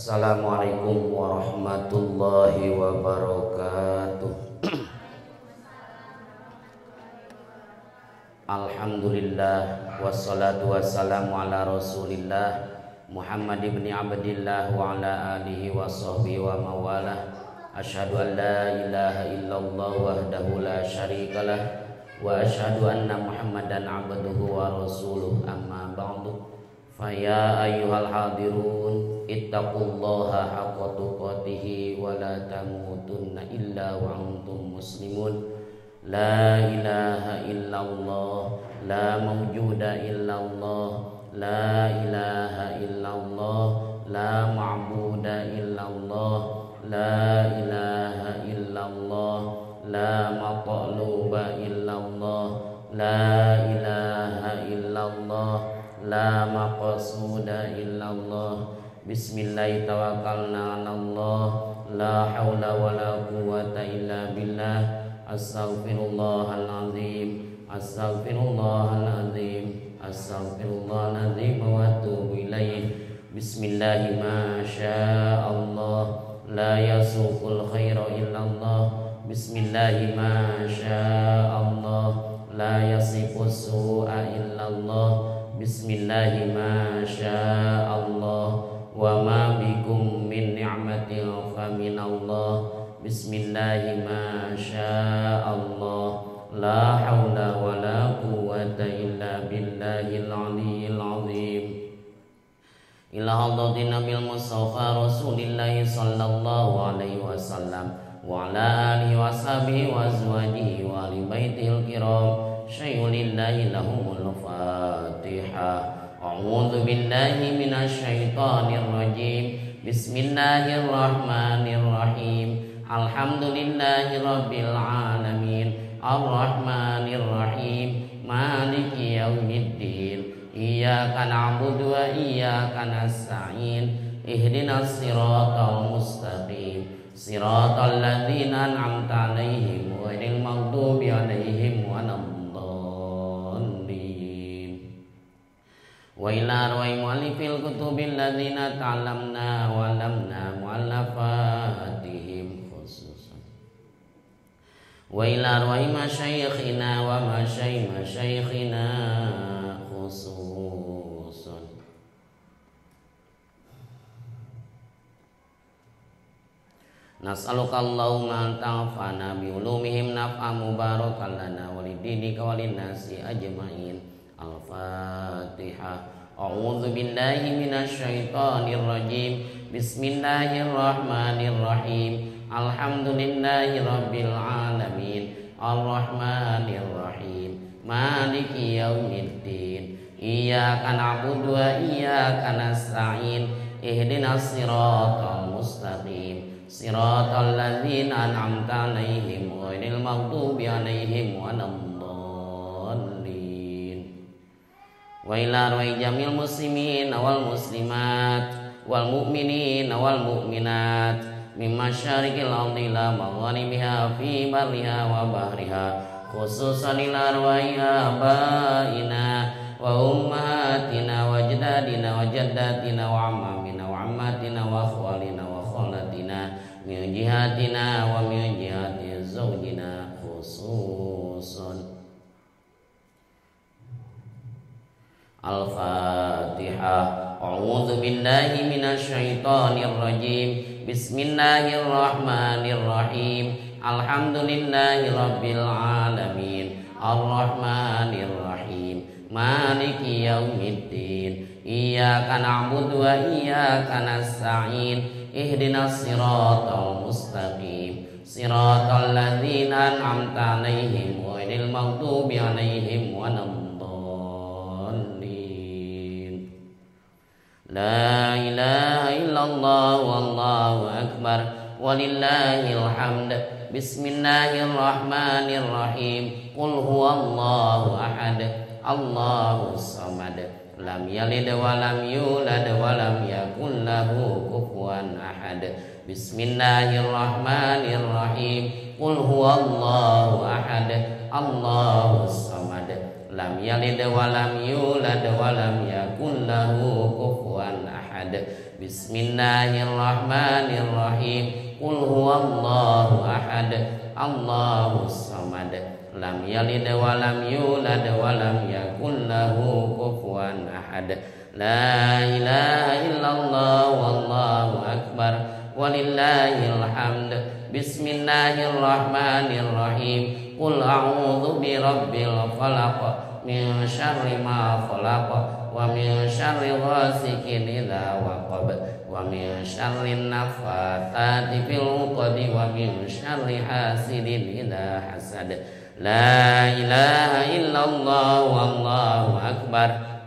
Assalamualaikum warahmatullahi wabarakatuh. Alhamdulillah wassalatu wassalamu ala rasulillah Muhammad ibn Abdillah wa ala alihi wa sahbihi wa mawalah. Asyhadu an la ilaha illallah wahdahu la syarikalah wa asyhadu anna Muhammadan abduhu wa rasuluh. Amma ba'du. Fa ya ayyuhal hadirun ittaqullaha haqqa tuqatih wa la tamutunna illa wa antum muslimun. La ilaha illallah, la mawjuda illallah, la ilaha illallah, la ma'buda illallah, la ilaha illallah, la matluba illallah, la ilaha illallah, la maqsuda illallah. Bismillah tawakkalna 'alallah, la haula wala quwwata illa billah. Astaghfirullahalazim, astaghfirullahalazim, astaghfirullahalazim wa atubu ilaih. Bismillah ma sya'allah, la yasuqul khaira illallah. Bismillah ma sya'allah, la yasifus su'a illallah. Bismillah ma sya'allah, wa ma bikum min ni'matin fa minallah. Bismillah ma sya'allah, la haula wa la quwwata illa billahil aliyyil azim. Ila hadratin Nabil Mustafa Rasulillah sallallahu alaihi wasallam wa ala alihi wa sahbihi wa azwajihi wa ahli baitihil kiram. Syai'un lillahi lahumul Fatihah. A'udzu billahi minasyaitonir rajim. Bismillahirrahmanirrahim. Alhamdulillahi rabbil alamin, arrahmanir rahim, maliki yaumiddin. Iyyaka na'budu wa iyyaka nasta'in. Ihdinas siratal mustaqim, siratal ladzina an'amta 'alaihim ghairil maghdubi 'alaihim waladdallin. Wa ila arwahi mu'allifil kutubil ladzina ta'allamna wa 'allamna mu'allafatihim khususan. Wa ila arwahi masyayikhina wa masyayikhina khususan. Nas'aluka Allahumma an ta'fana bi ulumihim naf'a mubarakan lana wa lidinika wa linnasi ajma'in. Al-Fatihah. A'udzu billahi minasyaitonir rajim. Bismillahirrahmanirrahim. Alhamdulillahi rabbil alamin, arrahmanir rahim, maliki yaumiddin. Iyyaka na'budu wa iyyaka nasta'in. Ihdinas siratal mustaqim, siratal ladzina an'amta 'alaihim ghairil maghdubi 'alaihim waladdallin. Wa ila arwahi jamil muslimin wal muslimat wal mu'minin wal mu'minat min masyariqil ardi ila magharibiha fi barriha wa bahriha, khususan ila arwahi abaina wa ummahatina wa ajdadina wa jaddatina wa ammamina wa ammatina wa akhwalina wa khalatina min jihatina wa min jihati zawjina khususan. Al-Fatihah. A'udzu billahi minasyaitonir rajim. Bismillahirrahmanirrahim. Alhamdulillahi rabbil alamin, arrahmanir rahim, maliki yaumiddin. Iyyaka na'budu wa iyyaka nasta'in. Ihdinas siratal mustaqim, siratal ladzina an'amta 'alaihim ghairil maghdubi 'alaihim waladdallin. La ilaha illallah wallahu akbar walillahil hamd. Bismillahirrahmanirrahim. Qul huwallahu ahad, Allahus samad, lam yalid wa lam yulad wa lam yakul lahu kufuwan ahad. Bismillahirrahmanirrahim. Qul huwallahu ahad, Allahus samad, lam yalid wa lam yulad wa lam yakul lahu kufuwan ahad. Bismillahirrahmanirrahim. Qul huwallahu ahad, Allahus samad, lam yalid wa lam yulad wa lam yakul lahu kufuwan ahad. La ilaha illallah wallahu akbar walillahil hamd. Bismillahirrahmanirrahim. Qul a'udzu birabbil falaq min syarri ma khalaq wa min syarri ghasikin idza waqab wa min syarri naffatsati fil 'uqad wa min syarri hasidin idza hasad. La ilaha illallah wallahu akbar.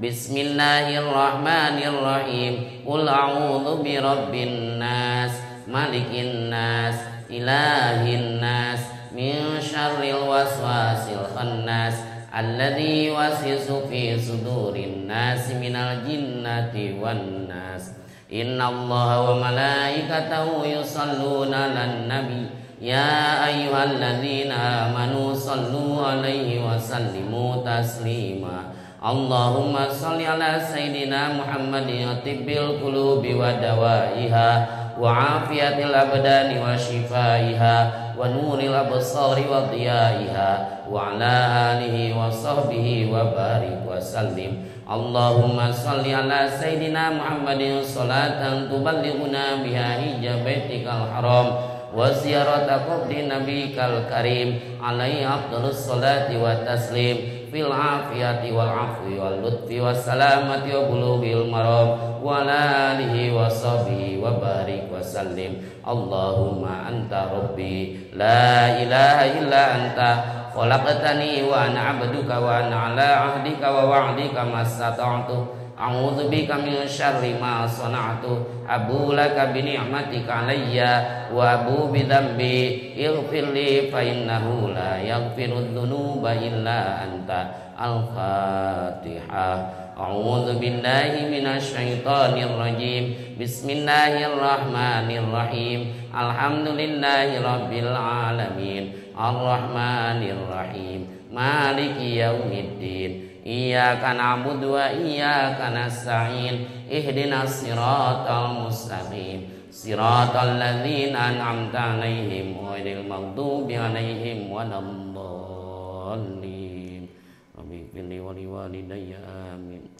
Bismillahirrahmanirrahim. Qul a'udzu birabbin nas, malikin nas, ilahin nas, min syarril waswasil khannas, alladzi yuwaswisu fi sudurin nas minal jinnati wan nas. Innallaha wa malaikatahu yusholluna 'alan nabi ya ayyuhalladzina amanu shallu 'alaihi wa sallimu taslima. Allahumma shalli ala sayyidina Muhammadin tibbil qulubi wa dawaiha wa afiyatil abdani wa shifaiha wa nuril absari wa diyaiha wa ala alihi wa sahbihi wa barik wa sallim. Allahumma shalli ala sayyidina Muhammadin salatan tuballighuna biha hijja baitikal haram wa ziyarata qabri nabikal karim alaihi afdhalus salati wa taslim fil afiyati wal afwi wal lutfi was salamati wa bulughil maram wa ala alihi wa sahbihi wa barik wa sallim. Allahumma anta rabbi la ilaha illa anta khalaqtani wa ana 'abduka wa ana 'ala 'ahdika wa wa'dika mastata'tu. A'udzu bika min syarri ma sana'tu. Abu laka bi ni'matika 'alayya wa abu bi dzambi ighfir li fa innahu la yaghfiru dzunuba illa anta. Al-Fatihah. A'udzu billahi minasyaitonir rajim. Bismillahirrahmanirrahim. Alhamdulillahi rabbil alamin. Arrahmanir rahim. Maliki yaumiddin. Iyyaka na'budu wa iyyaka nasta'in. Ihdinas siratal mustaqim. Siratal ladzina an'amta 'alaihim ghairil maghdubi 'alaihim waladdallin. Rabbi ighfirli wa liwalidayya amin.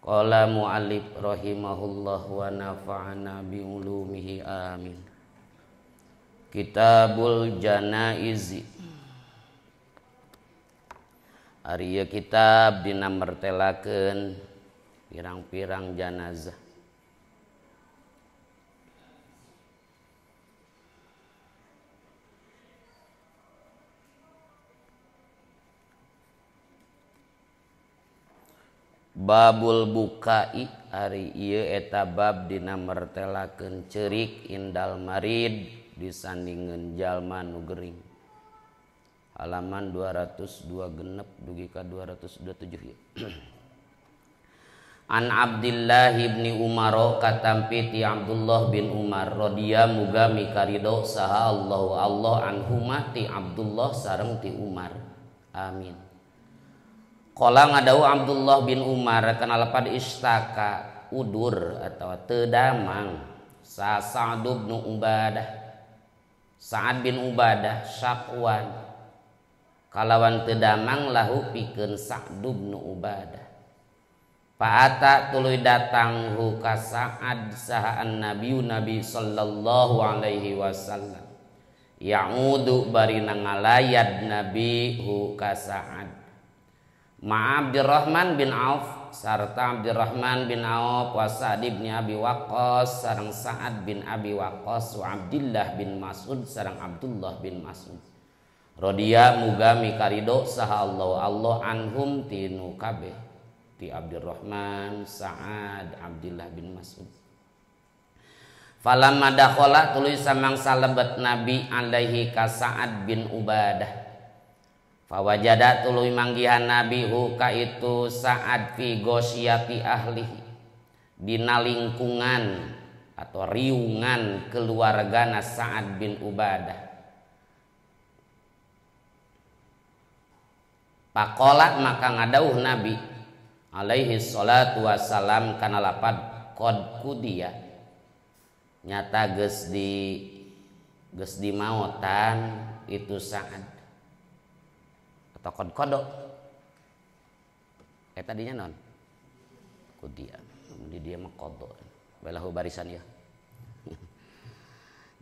Qala mu'allif rahimahullah wa nafa'ana bi ulumihi amin. Kitabul Janaizi. Ari ieu kitab dina mertelakeun pirang-pirang janazah. Babul bukai ari ieu eta bab dina mertelakeun ceurik indal marid disandingeun jalma nu gering. Halaman 202 genep dugi ka 227 ya. An Abdullah bin Umar katampi ti Abdullah bin Umar radhiya muga mikarido saha Allahu Allah anhuma ti Abdullah sareng ti Umar. Amin. Qala ngadau Abdullah bin Umar kana lapad istaka udur atau teu damang sa Sa'd bin Ubadah, Sa'ad bin Ubadah syakwan kalawan teu damang lahu pikeun Sa'd bin Ubadah. Fa'ata tuluy datang hu ka Sa'ad saha an-nabiyyu nabi sallallahu alaihi wasallam. Ya'udu bari ngalayad nabi hu ka Sa'ad. Ma Abdurrahman bin Auf sarta Abdurrahman bin Auf wa Sa'd bin Abi Waqqas sareng Sa'ad bin Abi Waqqas wa Abdullah bin Mas'ud sareng Abdullah bin Mas'ud. Rodiya muga mikarido saha Allah Allah anhum tinu kabeh ti Abdurrahman, Sa'ad, Abdullah bin Mas'ud. Falamma dakhala tuluy samangsa lebet Nabi alaihi ka Sa'ad bin Ubadah. Fawajada tuluy manggihan Nabi hu ka itu Sa'ad fi ghosyati ahlihi dina lingkungan atau riungan keluargana Sa'ad bin Ubadah. Pakola maka ngadauh Nabi alaihi salatu wassalam kana lapad qad kudiya nyata geus di maotan itu Sa'ad atau qad qada tadinya non kudiya di dia mah qada balahu barisan ya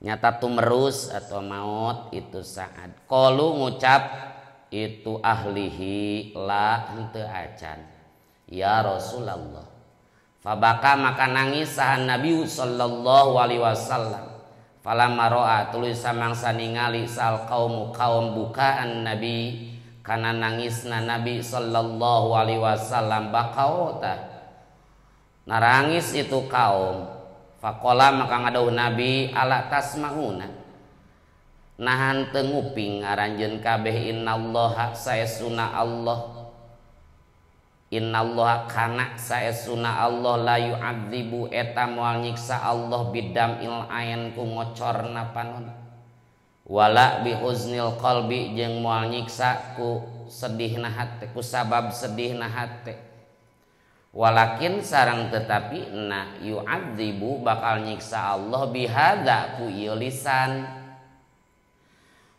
nyata tumerus atau maut itu Sa'ad. Qalu ngucap itu ahlihi la henteu acan ya Rasulullah. Fabaka maka nangis saha Nabi sallallahu alaihi wasallam. Falamma ra'a tuluy samangsa ningali sal kaumu kaum bukaan Nabi kana nangisna Nabi sallallahu alaihi wasallam bakaota narangis itu kaum. Faqala maka ngadauh Nabi ala tasmauna nahan teu nguping aranjeun kabeh innallaha saesuna Allah innallaha kana saesuna Allah la yu'adzibu eta moal nyiksa Allah bidamil ain ku ngocorna panon wala bihuznil qalbi jeung moal nyiksa ku sedihna hate ku sabab sedihna hate. Walakin sarang tetapi na yu'adzibu bakal nyiksa Allah bihadza ku ieu lisan.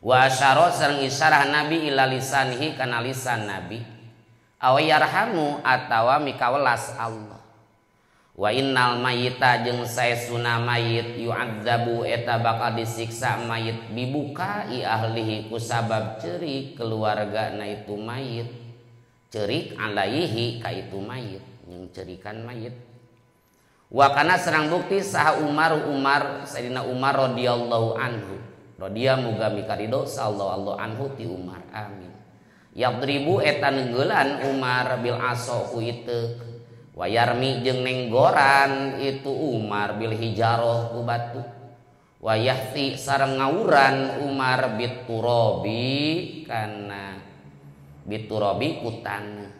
Wa asyara sareng isyarah Nabi ila lisanihi kana lisan Nabi. Aw yarhamu atawa mikawelas Allah. Wa innal mayyita jeung saesuna mayit yu'adzabu eta bakal disiksa mayit bibukai ahlihi ku sabab ceurik keluargana itu mayit. Ceurik alaihi ka itu mayit. Yang cerikan mayit. Wa kana serang bukti saha Umar Umar Sayyidina Umar radhiyallahu anhu radhiya muga mikaridho sallallahu anhu ti Umar amin. Yadribu eta neunggelan Umar bil aso ku iteuk wa yarmi jeung nenggoran itu Umar bil hijaroh ku batu wa yahti sareng ngawuran Umar biturabi kana biturabi ku taneuh.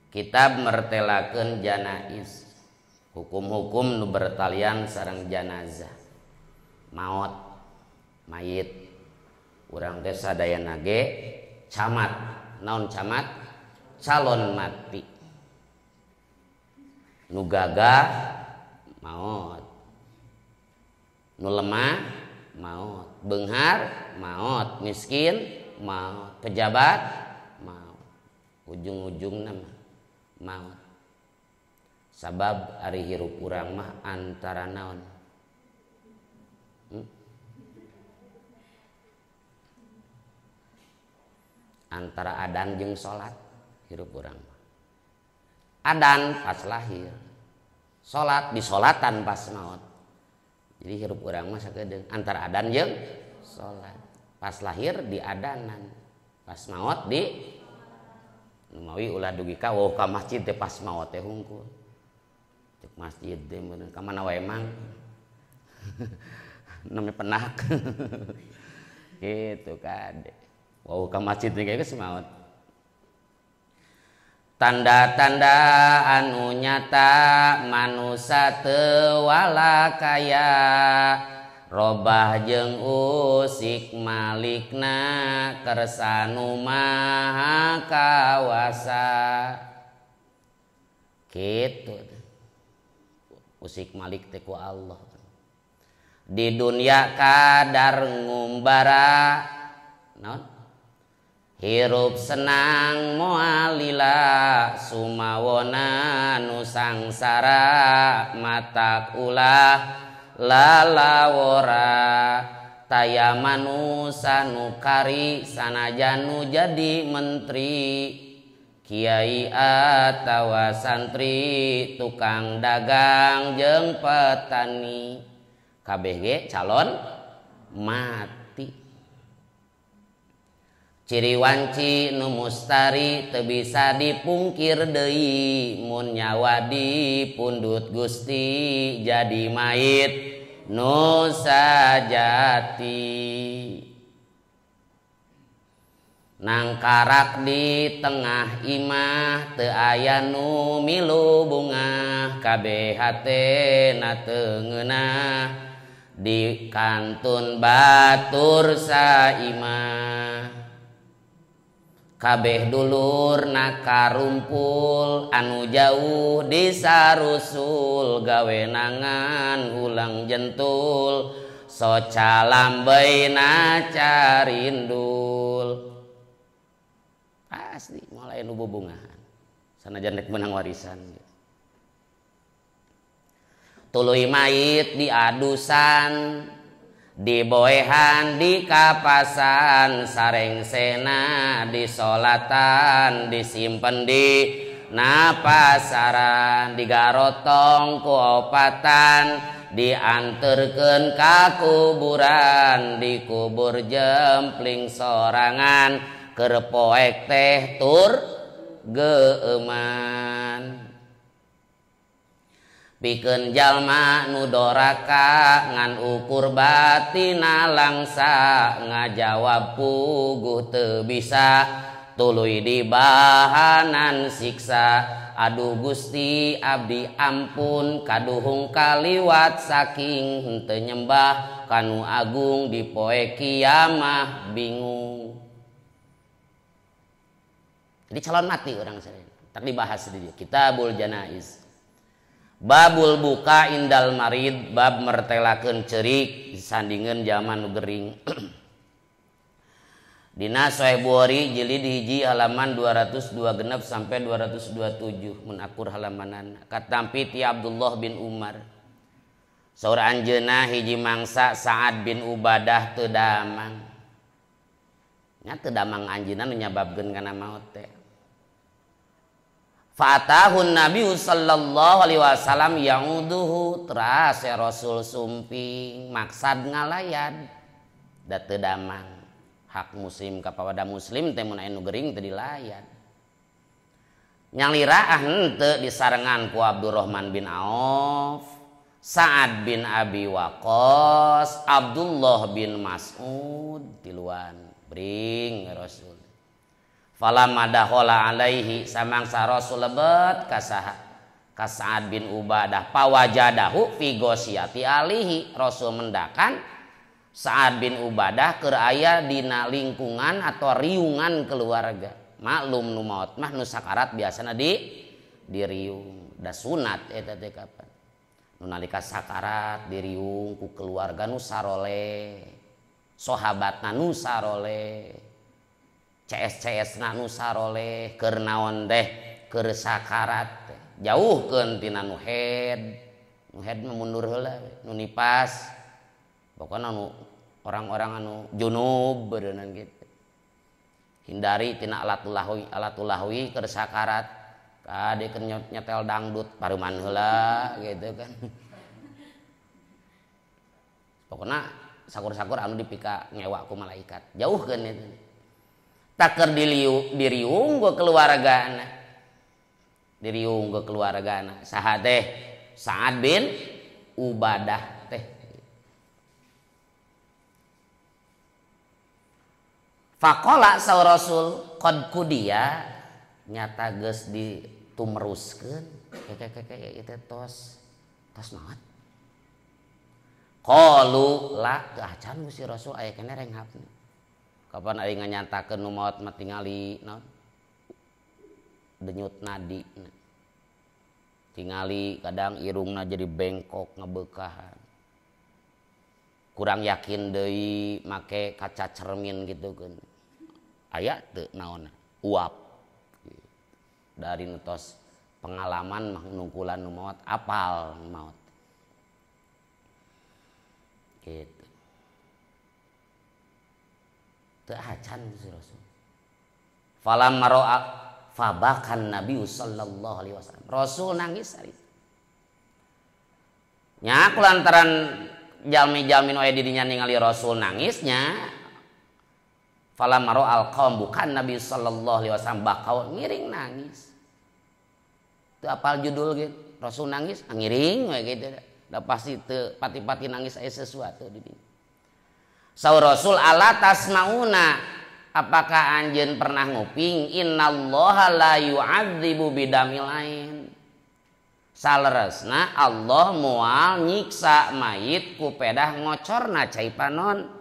Kitab mertelakeun janaiz, hukum-hukum nu bertalian sareng janazah, maot, mayit. Urang teh sadayana ge camat, naon camat? Calon mati. Nu gagah maot, nu lemah maot, beunghar maot, miskin maot, pejabat maot, ujung-ujungna mah maut. Sabab ari hirup urang mah antara naon? Antara adan jeung salat hirup urang mah. Adan pas lahir, salat disolatan pas maut. Jadi hirup urang mah sakedeung antara adan jeung salat. Pas lahir di adanan, pas maut di Numawi ulah dugi ka wah ka masjid teh pas maot teh hungkul. Cek masjid teh meureun ka mana wae mang. Nami penak. Gitu kade. Wah ka masjid teh geus maot. Tanda-tanda anu nyata manusa teu walakaya robah jeung usik malikna kersanu maha kawasa. Kitu usik malik teh ku Allah. Di dunia kadar ngumbara naon hirup senang moal lila sumawona nu sangsara matak ulah lalawora taya manusa nu kari sanajan nu jadi menteri kiai atawa santri tukang dagang jeung petani kabeh ge calon mati. Ciri wanci nu mustari teu bisa dipungkir deui mun nyawa dipundhut Gusti jadi mayit nu sajati. Nangkarak di tengah imah teu aya nu milu bungah kabeh hatena teu ngeunah di kantun batur saimah. Kabeh dulur nakarumpul anu jauh disarusul gawe nangan ulang jentul soca lambeina carindul. Pasti mulai nu bubungahan sanajan rek menang warisan. Tuluy mayit diadusan, diboehan, dikapasan, sarengsena, disolatan, disimpen di napasaran, digarotong ku opatan, dianterkeun ka kuburan, dikubur jempling sorangan, keur poek teh tur geeuman. Pikeun jalma nu doraka ngan ukur batina langsa ngajawab puguh teu bisa tuluy dibahanan siksa. Aduh Gusti abdi ampun kaduhung kaliwat saking henteu nyembah kanu agung di poe kiamah bingung. Jadi calon mati orang sering tak dibahas di dia Kitabul Janaiz. Babul buka indal marid, bab mertelakeun cerik sandingeun zaman nu gering. Dina Sahih Bukhari jilid 1 halaman 202 genep sampai 227 mun akur halamanana. Katampi ti Abdullah bin Umar. Saur anjeunna hiji mangsa Sa'ad bin Ubadah teu damang. Nya teu damang anjeunna nu nyababkeun kana maot teh. Fa'atahun Nabi sallallahu alaihi wasallam ya'uduhu, teras ya Rasul sumping maksad ngalayan da teu damang. Hak muslim kapada muslim teh mun aya nu gering teu dilayan. Nyalira ah henteu disarengan ku Abdurrahman bin Auf, Sa'ad bin Abi Waqqas, Abdullah bin Mas'ud tiluan bring Rasul. Falamma dakhala alaihi samangsa Rasul lebet ka saha ka Sa'ad bin Ubadah pawajadahu fi gosiyati alihi. Rasul mendakan Sa'ad bin Ubadah keur aya dina lingkungan atau riungan keluarga. Maklum nu maot mah nu sakarat biasana di diriung, da sunat eta teh kapan. Nu nalika sakarat diriung ku keluarga nu saroleh, sahabatna nu saroleh, CS-CS na nu saroleh, keur naon teh keur sakarat teh. Jauhkeun tina nu head. Nu head mah mundur heula we, nu nipas. Pokona nu orang-orang anu junub beureunan kitu. Hindari tina alatul lahwi keur sakarat. Kade keur nyetel dangdut paruman heula gitu kan. Pokona sakur-sakur anu dipika ngewa ku malaikat. Jauhkeun itu. Taker diriung ke keluargana. Diriung ke keluargana. Saha teh? Sa'ad bin Ubadah teh. Faqala saur Rasul qad kudiya nyata geus ditumeruskeun. Keke ieu tos tos naon? Qalu la teu acan Gusti Rasul aya keneh renghapna. Kapan aing nganyatakeun nu maot mah tingali naon? Denyut nadi. Tingali kadang irungna jadi bengkok ngebekahan. Kurang yakin deui make kaca cermin gitu kan. Aya teu naonna? Uap. Dari nu tos pengalaman mah nungkulan nu maot apal maot. Gitu. Teu acan si Rasul. Falamma ra'a fabakan Nabi sallallahu alaihi wasallam. Rasul nangis hari itu. Nya kulantaran jalmi-jalmi nu aya di dinya ningali Rasul nangisnya. Falamma ra'a al-qaum bukan Nabi sallallahu alaihi wasallam bakau ngiring nangis. Teu apal judul gitu. Rasul nangis ngiring we gitu. Da pasti teu pati-pati nangis aya sesuatu di dinya. Saur Rasul ala tasmauna, apakah anjeun pernah nguping innallaha la yu'adzibu bidamil ain. Saleresna Allah moal nyiksa mayit ku pedah ngocorna cai panon.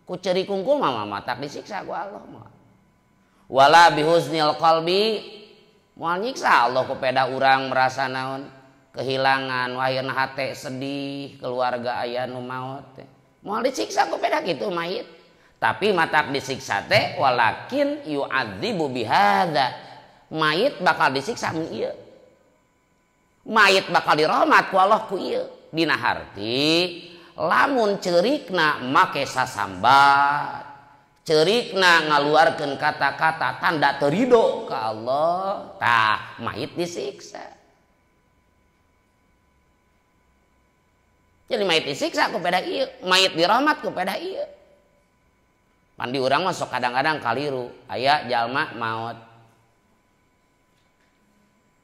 Ku ceuri kungkul mah matak disiksa ku Allah moal. Wala bihuznil qalbi moal nyiksa Allah ku peda urang merasa naon kehilangan wahirna hate sedih keluarga aya nu maot teh. Moal disiksa ku peda kitu mayit. Tapi matak disiksa teh walakin yu'adzibu bihadza. Mayit bakal disiksa mun ieu. Mayit bakal dirahmat ku Allah ku ieu. Dina harti lamun ceurikna make sasambat, ceurikna ngaluarkeun kata-kata tanda teu ridho ka Allah, tah mayit disiksa. Jadi mayit disiksa ku peda ieu, mayit dirahmat ku peda ieu. Pandi urang mah sok kadang-kadang kaliru, aya jalma maot.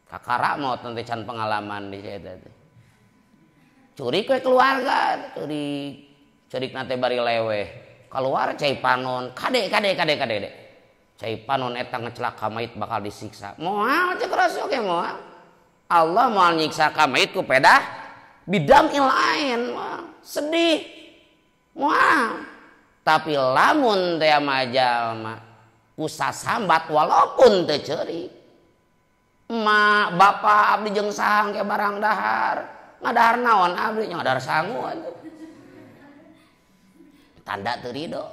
Kakara maot nanti can pengalaman di situ teh. Curi ke keluarga, curi cerik nate bari leweh. Keluar cai panon, kade kade kade kade de. Cai panon eta ngecelak ka mayit bakal disiksa. Moal cek Rasul ge moal. Allah moal nyiksa ka mayit ku pedah bidam ilain, moal. Sedih. Moal. Tapi lamun teh jalma ku sasambat walaupun teu ceurik. Emak, bapak abdi jeung sahang ke barang dahar. Ngadahar naon abdi nya ngadahar sangu atuh. Tanda teu ridho.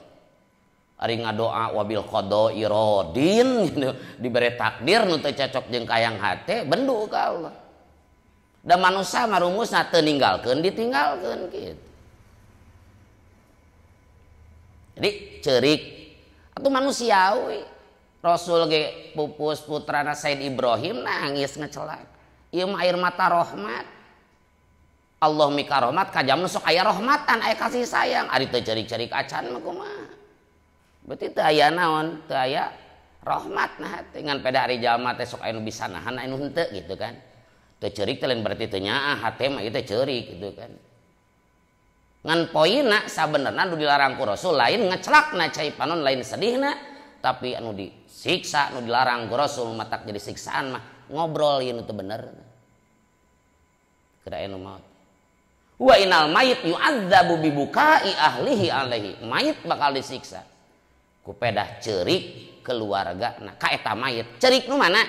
Ari ngadoa wabil qada iradin gitu. Dibere takdir nu teu cocok jeung kayang hate bendu ka Allah. Da manusa mah rumusna teu ninggalkeun ditinggalkeun kitu. Jadi ceurik atuh manusiawi. Rasul ge pupus putrana Said Ibrahim nangis ngecelak. Ieu mah air mata rahmat. Allah mika rahmat ka jamna sok aya rahmatan, aya kasih sayang. Ari teu ceurik-ceurik acan mah kumaha. Berarti teu aya naon, teu aya rahmat nah hate. Ngan peda ari jalma teh sok aya nu bisa nahan aya nu henteu gitu kan. Teu ceurik teh lain berarti teu nyaah, hate mah ieu teh ceurik gitu kan. Ngan poinna sabenerna nu dilarang ku Rasul lain ngecelakna cai panon lain sedihna, tapi anu disiksa nu dilarang ku Rasul matak jadi siksaan mah ngobrol ieu nu teu bener. Kada aya nu maot. Wa inal mayit yu'adzabu bibukai ahlihi alaihi. Mayit bakal disiksa ku pedah ceurik keluarga nah ka eta mayit. Ceurik nu mana?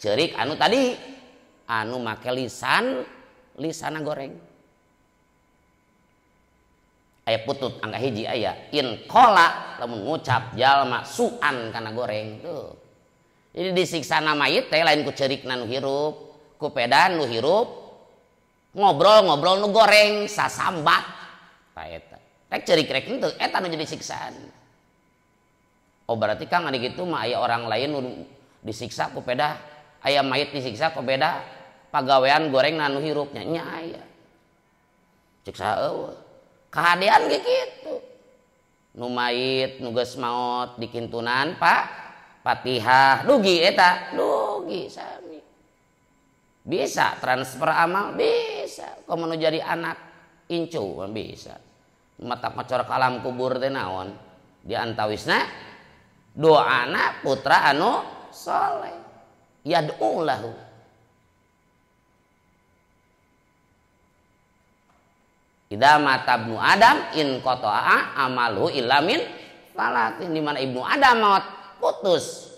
Ceurik anu tadi anu make lisan lisana goreng. Aya putut angka hiji aya in qala lamun ngucap jalma suan kana goreng tuh. Jadi disiksana mayit teh lain ku ceurikna nu hirup, ku pedah nu hirup ngobrol-ngobrol nu goreng sasambat ta eta. Rek ceurik rek henteu eta nu jadi siksaan. Oh berarti Kang ari kitu mah aya orang lain nu disiksa ku pedah, aya mayit disiksa ku pedah pagawean goreng nu hirupnya nya aya. Siksa eueuh. Kahadean ge kitu. Nu mayit nu geus maot dikintunan Pak Fatihah dugi eta, dugi sami. Bisa transfer amal bisa, komo nu jadi anak incu bisa. Mata ngocor ka alam kubur teh naon? Di antawisna doana putra anu soleh. Yad'u lahu. Idza mata ibnu Adam in qata'a amaluhu illa min salatin. Di mana ibnu Adam maot putus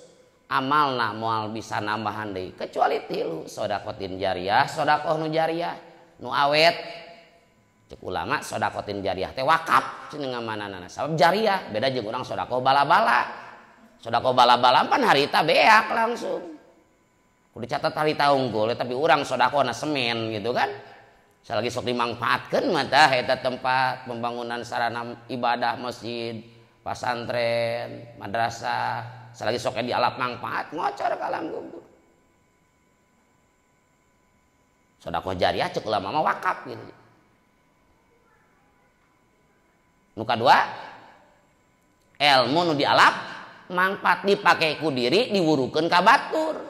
amalna moal bisa nambahan deui kecuali tilu, sodakotin jariah, sodakoh nu jariah nu awet. Cek ulama sodakotin jariah teh wakaf cenah ngamananana sabab jariah beda jeung urang sodakoh bala-bala. Sodakoh bala-bala pan harita beak langsung kudu dicatat harita unggul, tapi urang sodakohna semen gitu kan. Salagi sok dimangfaatkeun mah tah eta tempat pembangunan sarana ibadah masjid, pasantren, madrasah. Selagi sok dialap manfaat ngocor ka alam kubur. Sodakoh jariah cek ulama mah wakaf gitu. Nu kadua ilmu nu dialap manfaat dipake ku diri diwurukeun ka batur.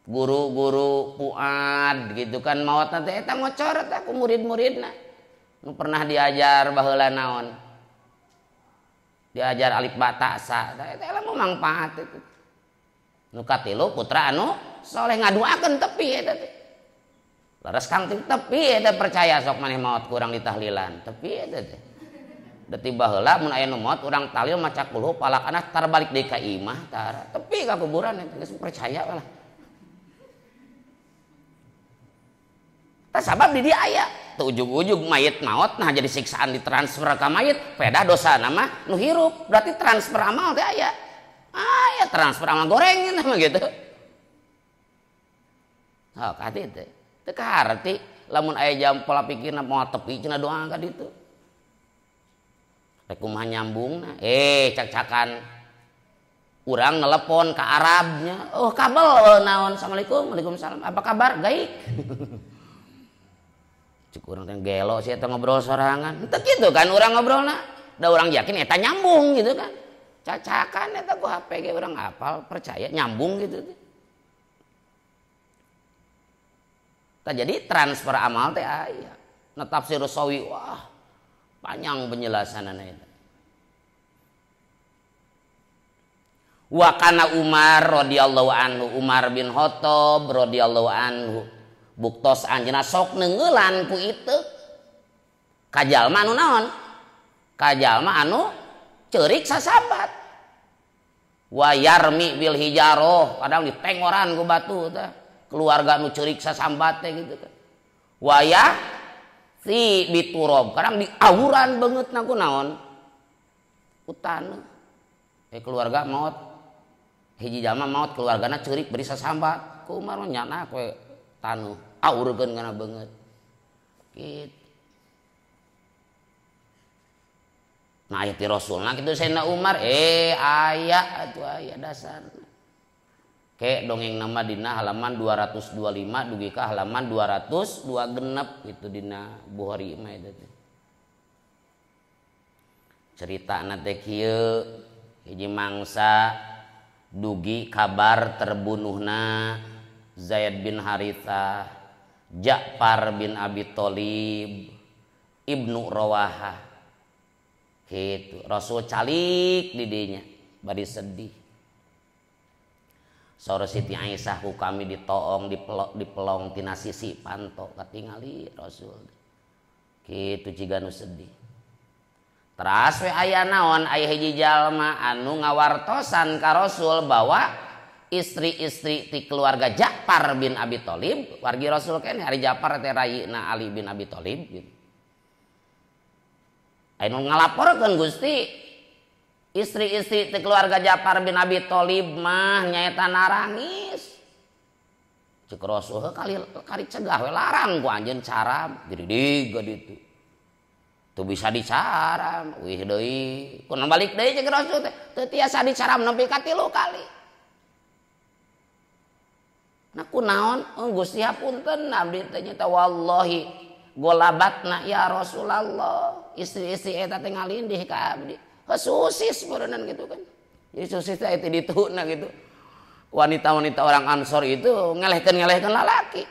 Guru-guru Fuad gitu kan maot teh eta ngocor teh ku murid-muridna. Nu pernah diajar baheula naon? Diajar alif ba ta sa, eta ilmu manfaat itu. Nu katilu putra anu soleh ngaduakeun tepi eta teh. Leres Kang tepi eta percaya sok maneh maot kurang ditahlilan, tepi eta teh. Da ti baheula mun aya nu maot urang talil maca kulhu palak anak tar balik deui ka imah tara. Tepi ka kuburan geus percaya lah. Tah sabab di dia aya teu ujug-ujug mayit maot nah jadi siksaan ditransfer ka mayit pedah dosana mah nu hirup berarti transfer amal teh aya. Aya transfer amal goreng mah gitu. Oh, kati teh. Teu kaharti lamun aya jam pola pikirna moal tepi cenah doa ka ditu. Rek kumaha nyambungna? Cak-cakan urang nelepon ka Arabnya. Oh, kabel naon? Assalamualaikum, waalaikumsalam. Apa kabar? Baik. Cek urang teh gelo sih eta ngobrol sorangan. Henteu kitu kan urang ngobrolna. Da urang yakin eta nyambung gitu kan. Cacakan eta ku HP ge urang hafal percaya nyambung gitu teh. Tah jadi transfer amal teh aya. Nah tafsir Sawi wah panjang penjelasanana eta. Wa kana Umar radhiyallahu anhu, Umar bin Khattab radhiyallahu anhu buktos anjeunna sok neungeulan ku itu ka jalma anu naon? Ka jalma anu ceurik sasambat. Wa yarmi bil hijaroh, kadang ditengoran ku batu teh. Keluarga nu ceurik sasambat teh gitu kan. Wayah si biturob, kadang diawuran beungeutna ku naon? Ku taneuh. Keluarga maot hiji jalma maot keluargana ceurik beri sasambat. Ku Umar mah nyana we taneuh awurkeun kana beungeut. Gitu. Nah ayat Rasulna kitu Sayyidina Umar aya atuh aya dasar. Ke dongeng nama dina halaman 225 dugi ka halaman 202 genep itu dina Bukhari mah eta teh. Ceritana teh kieu hiji mangsa dugi kabar terbunuhna Zaid bin Harithah, Ja'far bin Abi Thalib, Ibnu Rawahah. Gitu, Rasul calik di dinya bari sedih. Saur Siti Aisyah ku kami ditoong dipelong tina sisi panto katingali Rasul. Kitu ciga nu sedih. Teras we aya naon aya hiji jalma anu ngawartosan ka Rasul bahwa istri-istri ti keluarga Ja'far bin Abi Thalib, wargi Rasul keneh ari Ja'far teh rayina Ali bin Abi Thalib gitu. Aya nu ngalaporkeun Gusti istri-istri ti keluarga Ja'far bin Abi Thalib mah nyaeta narangis. Cek Rasul kali kari cegah we larang ku anjeun caram gede ditu. Teu bisa dicaram, wih deui. Kunaon balik deui cek Rasul teh teu tiasa dicaram nepi ka 3 kali. Nah kunaon? Oh Gusti hapunten abdi teh nyaeta wallahi golabatna ya Rasulullah. Istri-istri eta teh ngalindih ka abdi. Susis berenang gitu kan. Jadi susis teh itu dituna gitu. Wanita-wanita orang Ansor itu ngelehkeun-ngelehkeun lalaki.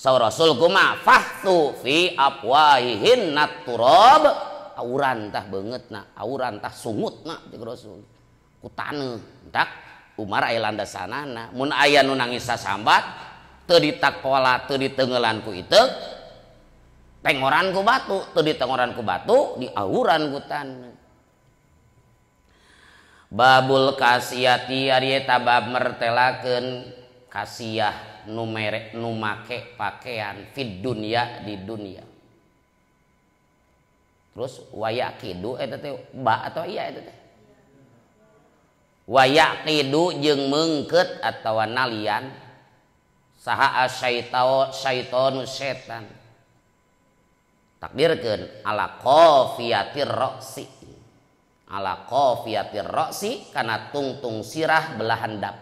Saur Rasul kumaha fahtu fi afwahihin naturab, auran tah beungeutna, auran tah sungutna cek Rasul. Ku taneuh entak Umar aya landasanana, mun aya nu nangis sasambat teu ditakola teu diteunggeulan ku iteuk, tengoran ku batu, teu ditengoran ku batu, diauran ku taneuh. Babul kasiyati ari eta bab mertelakeun kasiyah nu mere nu make pakaian fid dunya di dunia. Terus wayaqidu eta teh ba atau iya eta teh? Wayaqidu jeung meungkeut atawa nalian saha asyaitonu setan. Takdirkeun ala qafiyatir ra'si. Ala qafiyatir ra'si kana tungtung sirah belahan dap.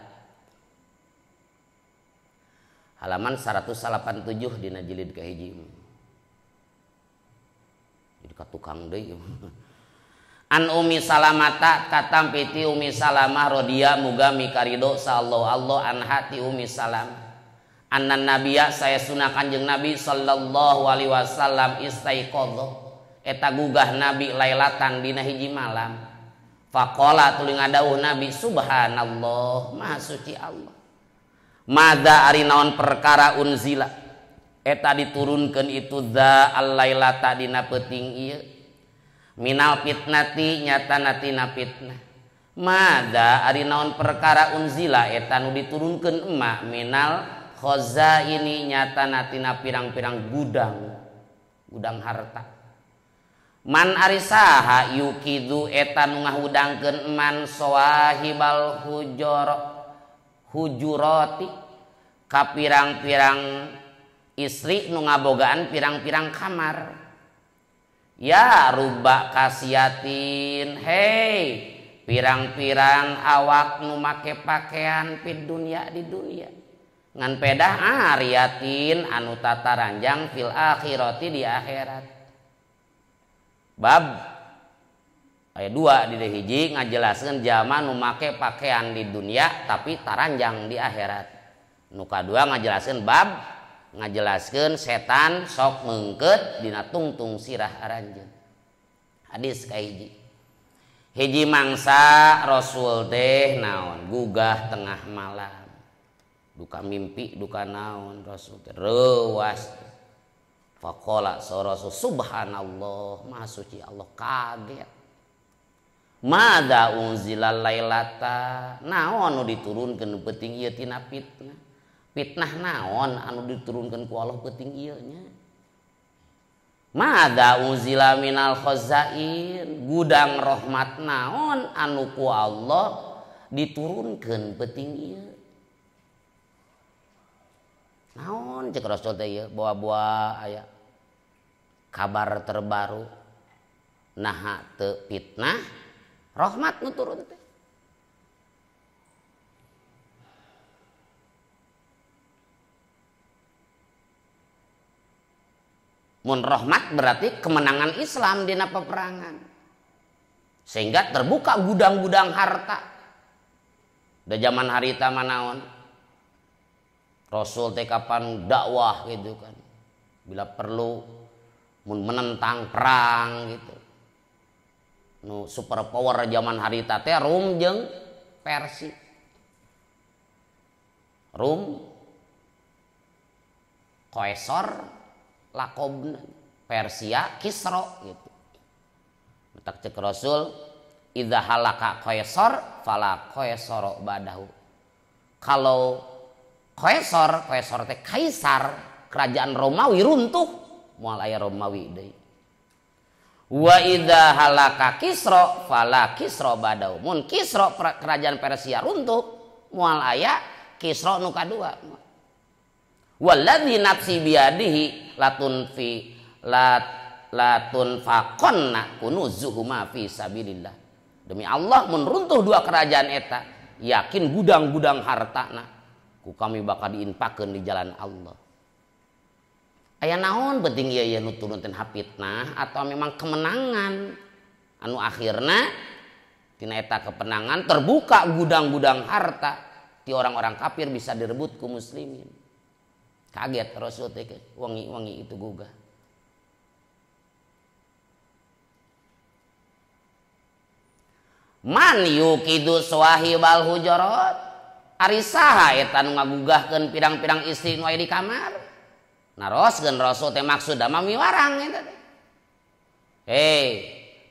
Halaman 187 dina jilid kahiji. Jadi ka tukang deui. An Umi Salamata katampi ti Umi Salamah radhiya muga mikarido sallallahu Allah an hati Umi Salamah. Anna nabiya saya sunah kanjeng Nabi sallallahu alaihi wasallam istaiqadha eta gugah Nabi lailatan dina hiji malam. Faqala tuluy ngadawuh Nabi subhanallah maha suci Allah. Madza ari naon perkara unzila Eta diturunkeun itu za al-lailata dina peuting ieu. Minal fitnati nyatana tina fitnah. Mada ari naon perkara unzila eta nu diturunkeun emak minal khazaini nyatana tina pirang-pirang gudang, gudang harta. Man ari saha yukidu eta nu ngahudangkeun man sawahibal hujurati ka pirang-pirang istri nu ngabogaan pirang-pirang kamar. Ya ruba kasiatin, hei pirang-pirang awak nu make pakaian pid dunia di dunia ngan pedah ariatin anu tataranjang fil akhirati di akhirat. Bab ayat 2 di hiji ngajelaskeun jalma nu make pakaian di dunia tapi taranjang di akhirat. Nu kadua ngajelaskeun bab ngajelaskeun setan sok meungkeut dina tungtung sirah aranjeun. Hadis kahiji. Hiji mangsa Rasul teh naon gugah tengah malam. Duka mimpi duka naon Rasul teh reuas. Faqala sa Rasul subhanallah, maha suci Allah, kaget. Mada unzilal lailata, naon nu diturunkeun peuting ieu tina fitnah. Fitnah naon anu diturunkeun ku Allah peuting ieu nya. Mada unzila minal khazain, gudang rahmat naon anu ku Allah diturunkeun peuting ieu. Naon cek Rasul teh ieu bawa-bawa aya kabar terbaru naha teu fitnah rahmat nu turun teh. Mun rahmat berarti kemenangan Islam dina peperangan. Sehingga terbuka gudang-gudang harta. Da zaman harita manaon Rasul teh kapan dakwah gitu kan. Bila perlu mun menentang perang gitu. Nu super power zaman harita teh Rum jeung Persi. Rum Kaisar lakobna, Persia Kisra gitu. Matak cek Rasul idza halaka Kaisar fala Kaisara badahu. Kalau Kaisar, Kaisar teh kaisar kerajaan Romawi runtuh, moal aya Romawi deui. Wa idza halaka Kisra fala Kisra badahu. Mun Kisra kerajaan Persia runtuh, moal aya Kisra nu kadua. Walladzi nafsi biyadihi latun fi latun faqanna kunuzuhuma fi sabilillah. Demi Allah mun runtuh dua kerajaan eta, yakin gudang-gudang hartana ku kami bakal diinpakeun di jalan Allah. Aya naon penting ieu ieu nu turun teh fitnah atau memang kemenangan anu akhirna tina eta kemenangan terbuka gudang-gudang harta ti orang-orang kafir bisa direbut ku muslimin. Kaget Rasul teh wangi-wangi itu gugah. Man yukidu swahibal hujurat, ari saha eta nu ngagugahkeun pirang-pirang istri nu aya di kamar. Naroskeun Rasul teh maksudna mah miwarang eta teh. Hei,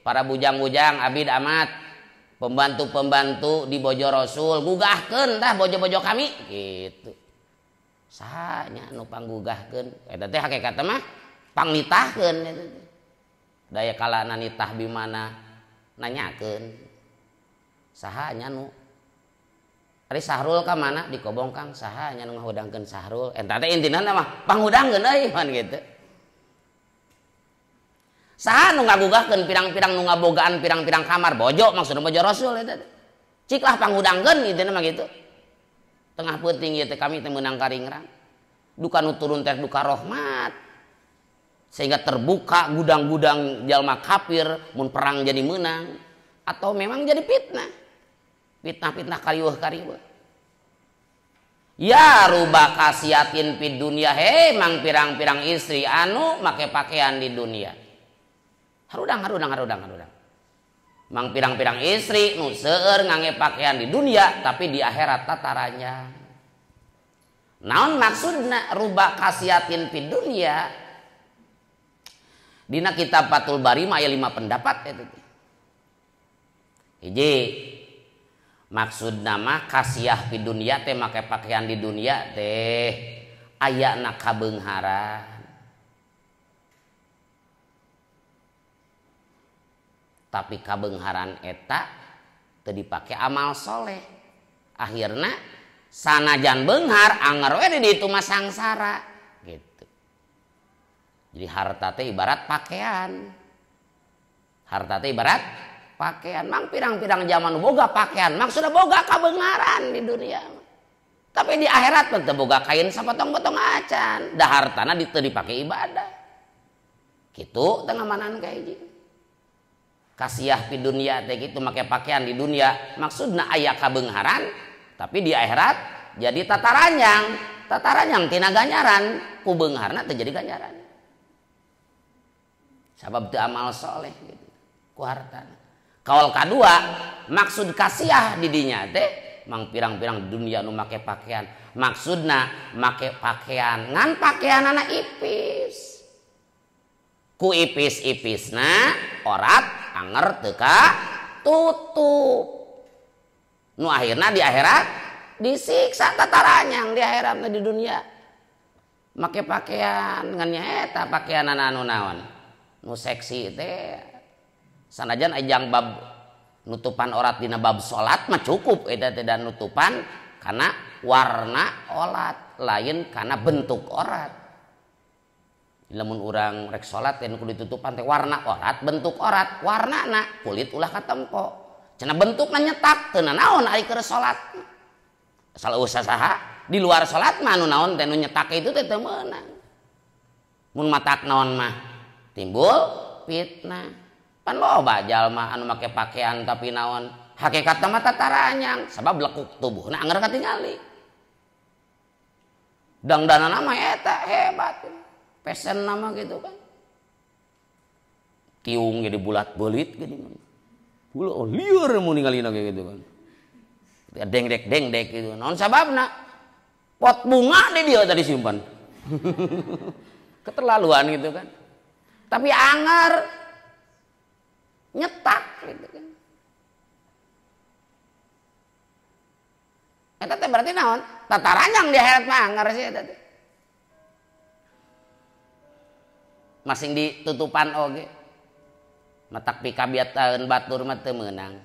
para bujang-bujang abid amat, pembantu-pembantu di bojo Rasul, gugahkeun tah bojo-bojo kami gitu. Saha nya nu panggugahkeun eta teh hakikatna mah pangnitahkeun eta teh. Daya kalana nitah bimana nanyakeun. Saha nya nu ari Sahrul ka mana dikobong Kang, saha nya nu ngahudangkeun Sahrul eta teh intina mah panghudangkeun euy man gitu. Saha nu ngagugahkeun pirang-pirang nu ngabogaan pirang-pirang kamar bojo maksudna bojo Rasul eta teh. Cik lah panghudangkeun intina mah gitu. Tengah peuting ieu teh kami teh meunang karingrang. Duka nu turun teh duka rahmat. Sehingga terbuka gudang-gudang jalma kafir mun perang jadi menang atau memang jadi fitnah. Fitnah-fitnah kariweuh-kariweuh. Ya ruba kasiatin fid dunya, hei mang pirang-pirang istri anu make pakaian di dunia. Harudang harudang harudang harudang. Mang pirang-pirang istri nu seueur ngangge pakaian di dunia tapi di akhirat tataranya. Naon maksudna ruba kasiatin fid dunya? Dina kitab Fathul Bari mah aya 5 pendapat eta teh. Hiji, maksudna mah kasiah fid dunya teh make pakaian di dunia teh ayana kabeungharan. Tapi kabeungharan eta teu dipake amal soleh. Akhirna sanajan beunghar anger we di ditu mah sangsara gitu. Jadi harta teh ibarat pakaian. Harta teh ibarat pakaian. Mang pirang-pirang zaman boga pakaian, maksudna boga kabeungharan di dunia. Tapi di akhirat mah teu boga kain sapotong-potong acan. Da hartana teu dipake ibadah. Kitu teu ngamanan ka hiji. Kasiah di dunia teh gitu make pakaian di dunia maksudna aya kabeungharan tapi di akhirat jadi tataranyang, tataranyang tina ganjaran, ku beungharna teu jadi ganjaran. Sabab teu amal soleh gitu ku hartana. Kaul kadua maksud kasiah di dinya teh mang pirang-pirang dunia nu make pakaian, maksudna make pakaian ngan pakaianana ipis. Ku ipis-ipisna orat anger teu katutup. Nu akhirna di akhirat disiksa tataranyang di akhirat di dunia. Make pakaian ngan nyaeta pakaianana anu naon? Nu seksi teh. Sanajan ajang bab nutupan orat dina bab salat mah cukup eta teh dan nutupan kana warna olat lain kana bentuk orat. Lamun urang rek salat teh kudu ditutupan teh warna orat, bentuk orat, warnana kulit ulah katempo. Cenah bentukna nyetak teu nanaon ari keur salat. Asal usah saha di luar salat mah anu naon teh nu nyetak itu teh teu meunang. Mun matak naon mah timbul fitnah. Pan loba jalma anu make pakaian tapi naon hakikatna mah tataranyang sabab lekuk tubuhna anger katingali. Dangdanana mah eta hebat. Pesen nama gitu kan. Tiung jadi bulat belit gitu kan. Oh, liur mau ninggalin kayak gitu kan. Dengdek dengdek gitu. Naon sababna? Pot bunga di dia tadi simpan. Keterlaluan gitu kan. Tapi anger nyetak gitu kan. Eta teh berarti naon? Tataranyang di akhirat mah anger sih eta teh. Masing ditutupan oge. Matak pikabiatan batur mah teu meunang.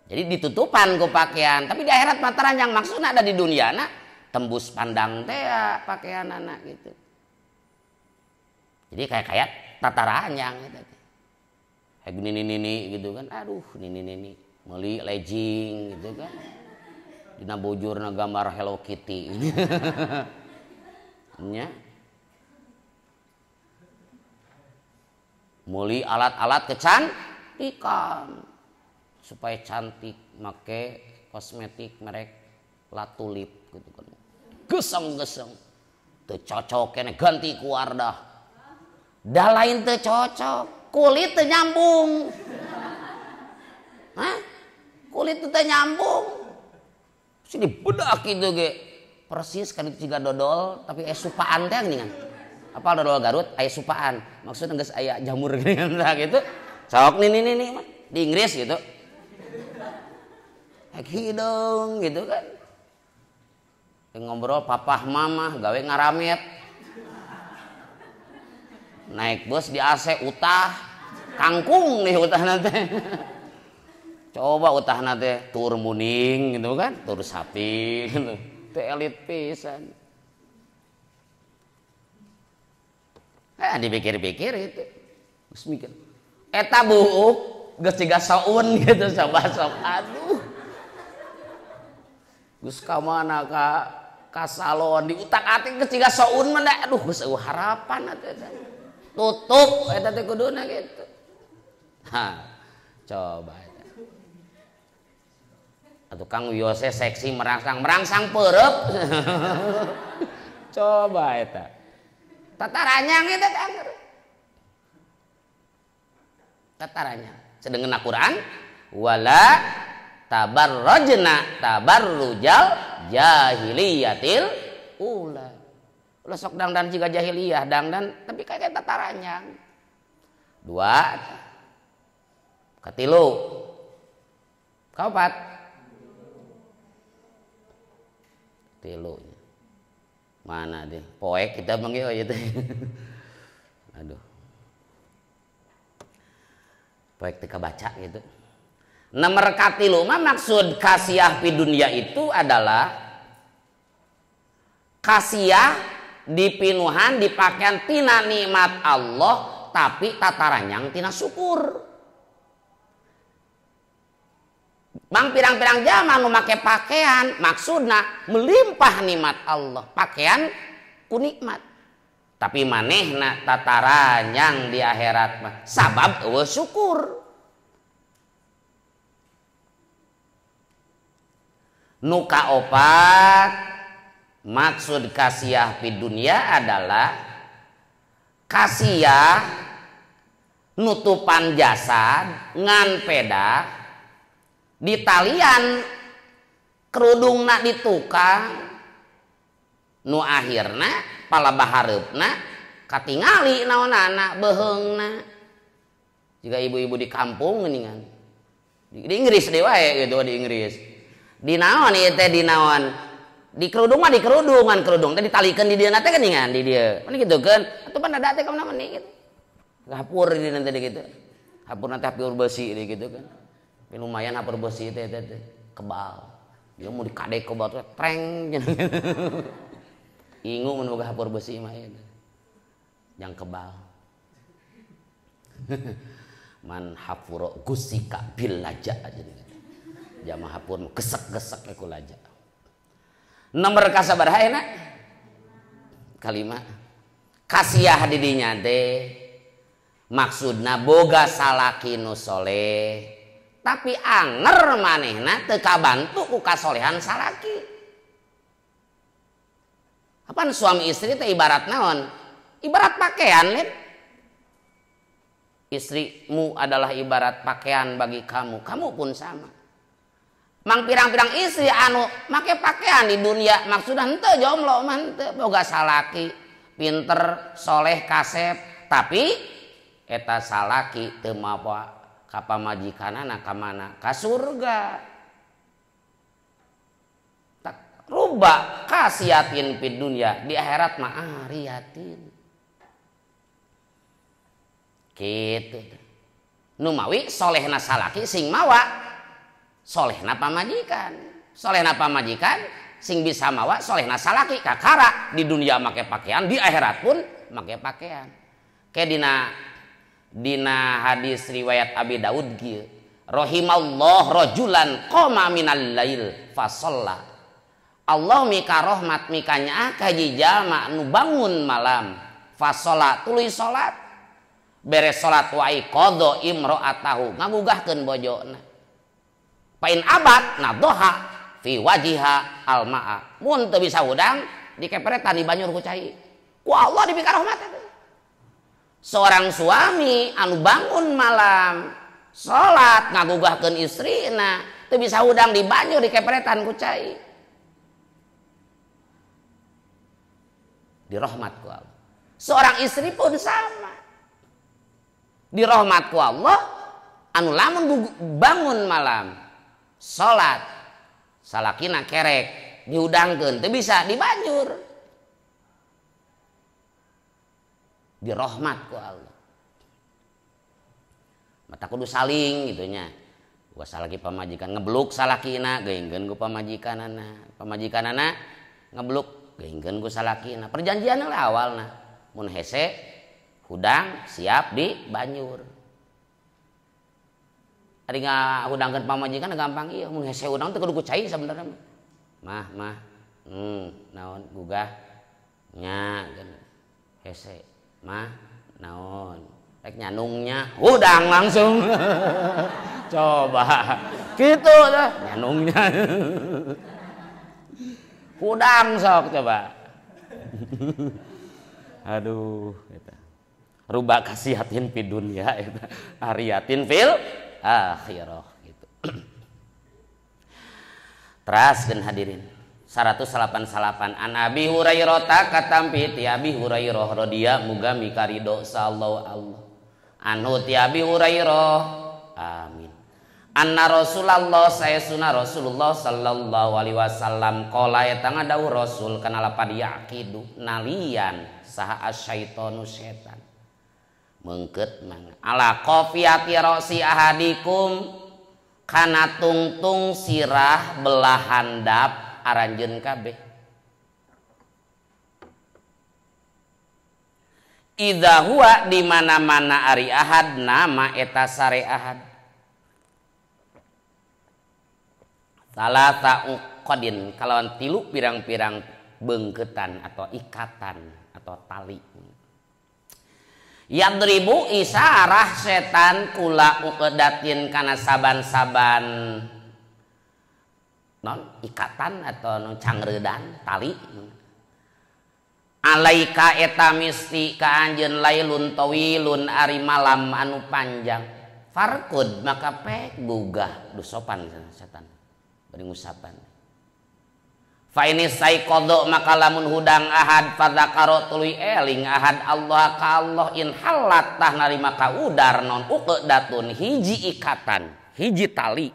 Jadi ditutupan ku pakaian, tapi di akhirat mah taranjang maksudna ada di duniana tembus pandang teh pakaianana gitu. Jadi kayak tataranjang gitu. Kayak nini-nini gitu kan. Aduh, nini-nini meuli legging gitu kan. Dina bujurna gambar Hello Kitty. Nya. Muli alat-alat kecantikan supaya cantik make kosmetik merek La Tulip gitu kan. Geseng-geseng teu cocok kene ganti ku Wardah. Dah lain teu cocok, kulit teu nyambung. Hah? Kulit teu nyambung. Sini bedak gitu ge. Persis kan itu jiga dodol tapi supaan teh geuningan. Apa dodol Garut aya supaan. Maksudnya geus aya jamur geuningan tah gitu. Sok nih nih nih mah di Inggris gitu. Hek hidung gitu kan. Ngobrol papah mamah gawe ngaramet. Naik bus di AC utah kangkung nih utah nanti. Coba utah nanti tur muning gitu kan, tur sapi gitu. Teh elit pisan. Dipikir-pikir gitu. Terus mikir, eta buuk geus ciga saun gitu coba sok. Aduh. Geus ka mana ka salon diutak-atik geus ciga saun mah da aduh geus eueuh harapan atuh eta. Tutup eta teh kuduna gitu. Ha, coba eta. Atuh Kang Yose seksi merangsang peureub. Coba eta. Tataranyang eta teh angger. Tataranyang. Sedengeuna Quran wala tabarrajna tabarrujal jahiliyatil Ulah. Ulah sok dangdan jiga jahiliyah, dangdan tapi kayak tataranyang. Dua. Katilu. Kaopat. Tilu. Mana deh? Poek kita manggil ieu teh. Aduh. Poek teu kabaca gitu. Nomor katilu mah maksud kasiah pi dunia itu adalah kasiah dipinuhan dipakaian tina nikmat Allah tapi tataranyang tina syukur. Mang pirang-pirang jalma nu make pakaian maksudna melimpah nikmat Allah, pakaian ku nikmat. Tapi manehna tataranyang di akhirat mah sabab eueuh syukur. Nu kaopat maksud kasiah pi dunia adalah kasiah nutupan jasad ngan peda di talian kerudungna di tukang nu akhirna palabahareupna katingali naonana beheungna. Jika ibu-ibu di kampung geuningan di Inggris deui wae gitu, di Inggris di naon ieu teh, di naon di kerudung mah di kerudungan, kerudung teh ditalikeun di dieu teh geuningan di dieu. Mana kitu keun atuh pan ada teh ka mana gitu. Hapur di dieu teh gitu. Hapur teh hapur besi di gitu kan. Tapi lumayan hapur besi teh teh kebal. Dia mau dikadek kebal teh treng. Ingu mun boga hapur besi mah ieu. Yang kebal. Man hapuro gusika bil laja aja. Jamaah hapur gesek-gesek ku laja. Nomor kasabaraha enak? Kalima. Kasiah di dinya teh maksudna boga salaki nu soleh tapi anger manehna teu kabantu ku kasolehan salaki. Apaan suami istri teh ibarat naon? Ibarat pakaian lin. Istrimu adalah ibarat pakaian bagi kamu, kamu pun sama. Mang pirang-pirang istri anu make pakaian di dunia maksudna henteu jomblo mah henteu boga salaki pinter soleh kasep tapi eta salaki teu mawa ka pamajikanana ka mana ka surga. Tak rubah kasiatin fid dunya di akhirat mah ariatin. Kitu. Nu mawi solehna salaki sing mawa solehna pamajikan, solehna pamajikan sing bisa mawa solehna salaki kakara di dunia make pakaian di akhirat pun make pakaian. Kayak dina hadis riwayat Abi Daud kieu, rahimallah rajulan qama minal lail fasalla. Allah mika rahmat mikanya ka hiji jalma nu bangun malam fasalla tuluy salat beres salat wa iqadha imra'atahu ngagugahkeun bojona. Pain abad nadoha fi wajiha almaa. Mun teu bisa hudang dikeperetan dibanyur ku cai. Ku Allah dibika rahmat eta. Seorang suami anu bangun malam salat ngagugahkeun istrina teu bisa hudang dibanyur dikeperetan ku cai. Dirahmat ku Allah. Seorang istri pun sama. Dirahmat ku Allah anu lamun bangun malam salat salakina kerek dihudangkeun teu bisa dibanjur dirahmat ku Allah. Mata kudu saling gitu nya. Gua salaki pamajikan ngebluk salakina geuingkeun ku pamajikanana, pamajikanana ngebluk geuingkeun ku salakina. Perjanjian lah awalna mun hese hudang siap dibanjur. Ari ngahudangkeun pamajikan gampang ieu mun hese hudang teu kudu ku cai sabenerna mah. Mah naon gugah nya hese mah naon rek nyanungnya hudang langsung. Coba kitu tah nyanungnya. Hudang sok coba. Aduh eta. Rubah kasihatin fid dunya eta ariatin fil akhirah gitu. Teraskeun hadirin. 188 an Abi Hurairah ta katampi ti Abi Hurairah radhiyallahu muga mikarido sallallahu Allah anhu ti Abi Hurairah amin anna Rasulullah saesuna Rasulullah sallallahu alaihi wasallam qala eta ngadawuh Rasul kana lapad yaqidu nalian saha asyaitonu setan mengket mangga ala qafiyati ra'si ahadikum kana tungtung sirah belah handap aranjeun kabeh idza huwa di mana-mana ari ahad nama eta sare ahad salasa uqadin kalawan tilu pirang-pirang bengketan atau ikatan atau tali yadribu isarah setan kula uqdatin kana saban-saban non ikatan atau non cangredan tali alaika eta misti ka anjeun lailun tawilun ari malam anu panjang farkud maka pek gugah duh sopan setan bari ngusapan fa ini saiqadha maka lamun hudang ahad fadzakaro tuluy eling ahad Allah ka Allah in halat tah narima ka udar non uqdatun hiji ikatan hiji tali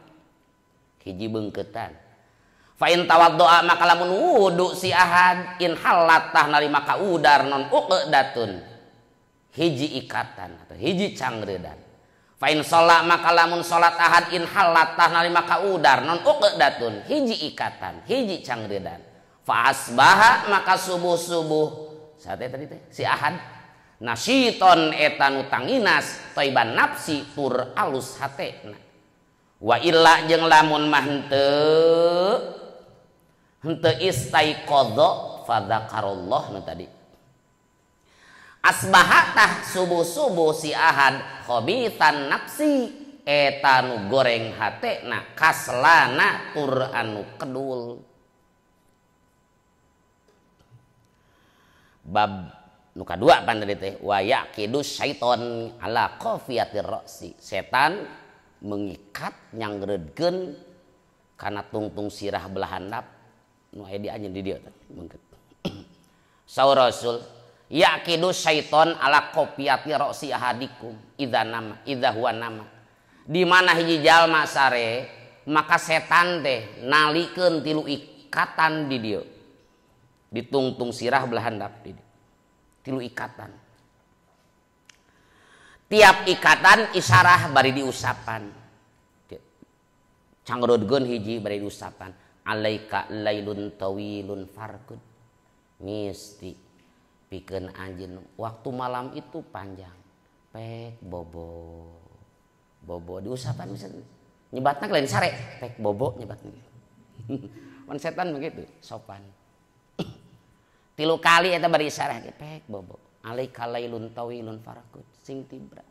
hiji beungkeutan fa in tawaddoa maka lamun wudu si ahad in halat tah narima ka udar non uqdatun hiji ikatan atau hiji cangredan fa in sholat maka lamun sholat ahad in halat tah narima ka udar non uqdatun hiji ikatan hiji cangredan fa asbaha maka subuh-subuh saat tadi teh si ahad nasiton eta nu tanginas thayyiban nafsi tur alus hatena wa illa jeung lamun mah henteu istaiqadha fa dzakarallah nu tadi asbaha tah subuh-subuh si ahad khobitan nafsi eta nu goreng hatena kaslana tur anu kedul bab nu kadua pan tadi teh wa yaqidu syaiton ala qafiyatir ra'si setan mengikat nyangreudkeun kana tungtung sirah belah handap nu aya di anjeun di dieu teh mengket saur Rasul yaqidu syaiton ala qafiyati ra'si ahadikum idza nama idza huwa nama di mana hiji jalma sare maka setan teh nalikeun tilu ikatan di dieu ditungtung sirah belah handap di dieu tilu ikatan tiap ikatan isarah bari diusapan cangrodgeun hiji bari diusapan alaika lailun tawilun farkud misti pikeun anjeun waktu malam itu panjang pek bobo bobo diusapan bisa nyebatna lain sare pek bobo nyebatna pan setan begitu sopan tilu kali eta bari isarah pek bobo alaika lailun tawilun farkud sing tibra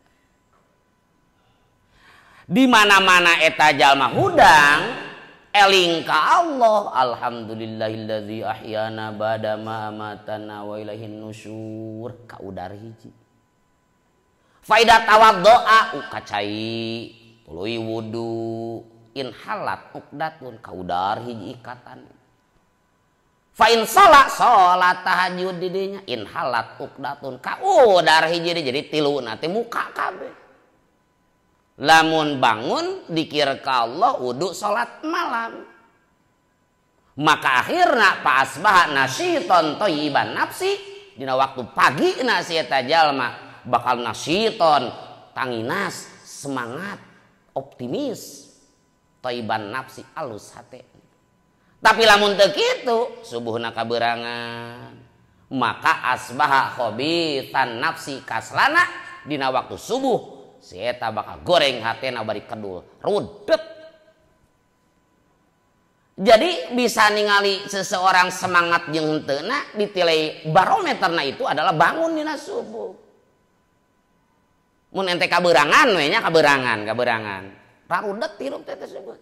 di mana-mana eta jalma hudang eling ka Allah alhamdulillahillazi ahyana ba'da ma amatana wa ilaihin nusyur ka udar hiji faida tawaddoa ukacai tuluy wudu in halat uqdatun ka udar hiji ikatan fa in salat salat tahajud di dinya in halat uqdatun ka udar hiji jadi tilu nanti muka kabeh lamun bangun dikir ka Allah wudu salat malam maka akhirna fa asbaha nasyiton thayyiban nafsi dina waktu pagi na si eta jalma bakal nasyiton tanginas semangat optimis thayyiban nafsi alus hate tapi lamun teu kitu subuhna kaberangan maka asbaha khobitan nafsi kaslana dina waktu subuh si eta bakal goreng hatena bari kedul rudet. Jadi bisa ningali seseorang semangat jeung henteuna ditilai barometerna itu adalah bangun dina subuh. Mun ente kaberangan we nya kaberangan. Rarudet hirup teh tersebut.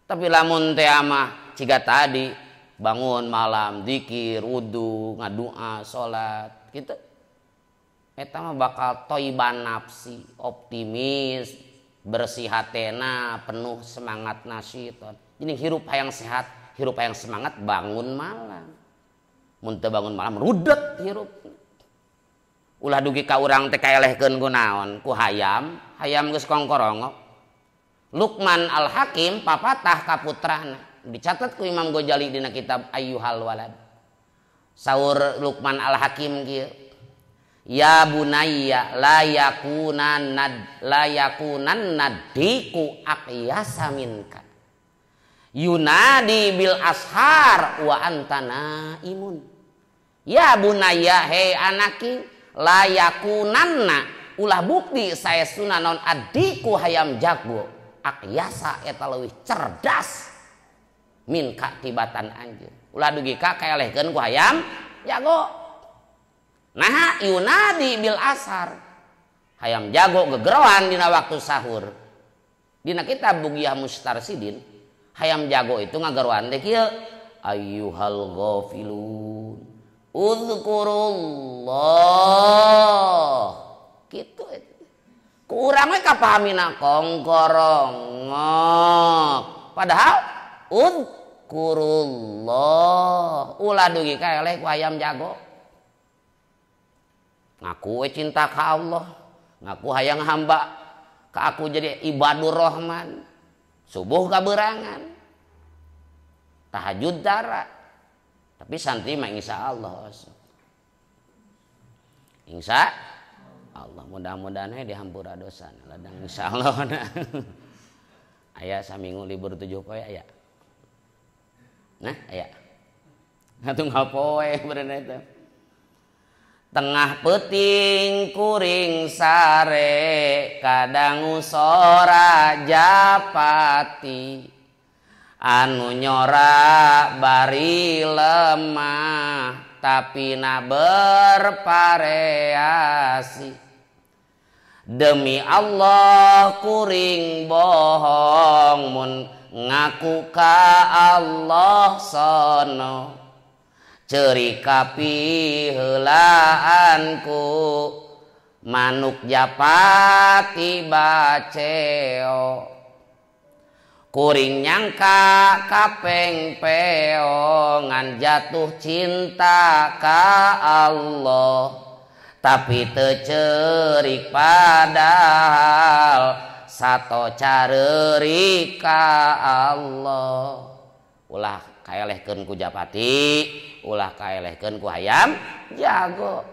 Tapi lamun teh mah ciga tadi bangun malam zikir, wudu, ngadua, salat gitu. Eta mah bakal thayyiban nafsi, optimis, bersih hatena, penuh semangat nasyiton. Jadi hirup hayang sehat, Hirup hayang semangat bangun malam. Mun teu bangun malam rudet hirup. Ulah dugi ka urang teh kaelehkeun ku naon? Ku hayam, hayam geus kongkorongok. Luqman Al-Hakim papatah ka putrana. Dicatat ku Imam Ghazali dina kitab Ayyuhal Walad. Saur Luqman Al-Hakim kieu. Ya bunayya la yakunan nadiku aqyasa minka. Yunadi bil ashar wa anta naimun. Ya bunayya he anaki la yakunanna ulah bukti saestuna naon adiku hayam jago aqyasa eta leuwih cerdas minka tibatan anjeun. Ulah dugi ka kaelehkeun ku hayam jago. Nah yunadi bil ashar hayam jago gegeroan dina waktu sahur. Dina kitab Bugiyah Mustarsidin hayam jago itu ngageroan teh kieu ayyuhal ghafilun uzkurullah kitu eta. Ku urang we kapahamina kongkorongok padahal uzkurullah ulah dugi ka eleh ku hayam jago. Ngaku we cinta ka Allah, ngaku hayang hamba ka aku jadi ibadur rahman. Subuh kaberangan, tahajud tara, tapi santri mah insya Allah, insya Allah mudah-mudahan we dihampura dosa, ladang insya Allah. Aya saminggu libur 7 poe aya, nah aya, tunggal poe bener eta. Tengah peuting kuring sare kadangu sora japati anu nyora bari lemah tapi na berpareasi demi Allah kuring bohong mun ngaku ka Allah sono ceri kapi heulaanku manuk japati baceo kuring nyangka kapeng peo ngan jatuh cinta ka Allah tapi teu ceurik padahal sato careurik ka Allah. Ulah kaelehkeun ku japati, ulah kaelehkeun ku hayam jago.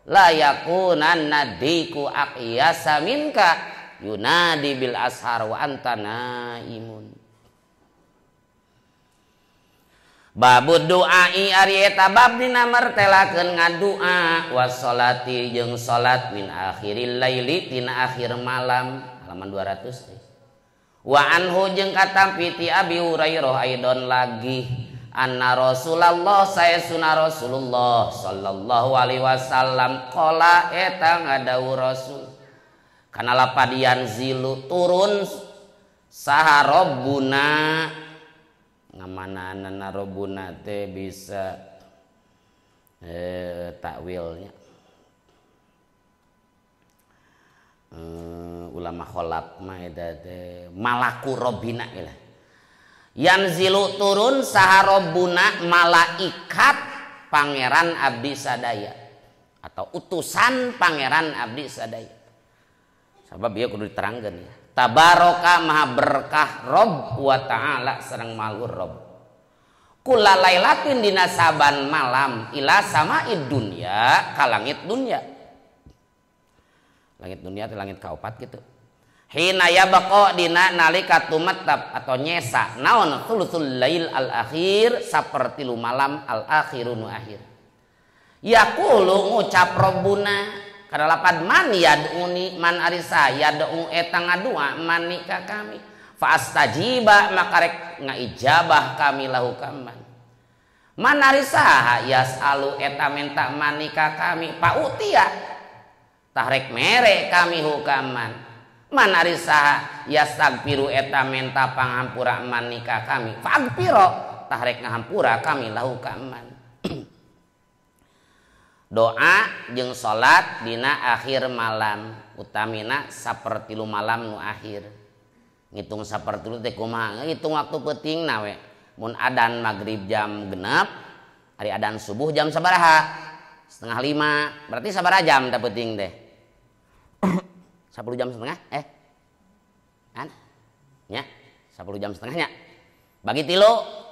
La yakunan nadiku aqyasa minka yunadi bil ashar wa anta naimun. Babud du'ai ari eta bab dina martelakeun ngadua wassolati jeung salat min akhiril laili tina akhir malam halaman 200. Wa anhu jeung katampi ti Abi Hurairah aidon lagi anna Rasulullah saesuna Rasulullah sallallahu alaihi wasallam qala eta ngadawuh Rasul kana lapadian zilu turun saha Rabbuna ngamanana Rabbuna teh bisa takwilnya ulama kholaf mah eta teh malaku robbina ilah yanzilu turun saha robbuna malaikat pangeran abdi sadaya atau utusan pangeran abdi sadaya. Sabab ieu kudu diterangkeun ya. Tabaraka maha berkah Robb wa ta'ala sareng maluhur Robb. Kula lailatin dina saban malam ila samaid dunya ka langit dunya. Langit dunia atau langit kaopat gitu. Hina yabqa dina nalika tumetep atau nyesa naon thulutul lail al akhir sapertilu malam al akhiru nu akhir. Yaqulu ngucap Rabbuna kana lapad man yad'uni man arisa yad'u eta ngadua mani ka kami fa astajiba maka rek ngaijabah kami lahu kaman. Man arisa yasalu eta minta mani ka kami pa utia tahrek mere kami hukaman. Man ari saha yastagfiru eta menta pangampura manika kami fagfiro tahrek ngahampura kami lahu kaman. Doa jeung salat dina akhir malam utamina sapertilu malam nu akhir. Ngitung sapertilu teh kumaha? Ngitung waktu peutingna we. Mun adan maghrib jam 6, ari adan subuh jam sabaraha? 4:30. Berarti sabaraha jam teh peuting teh? 10 jam setengah kan? Nya, 10 jam setengahnya. Bagi 3.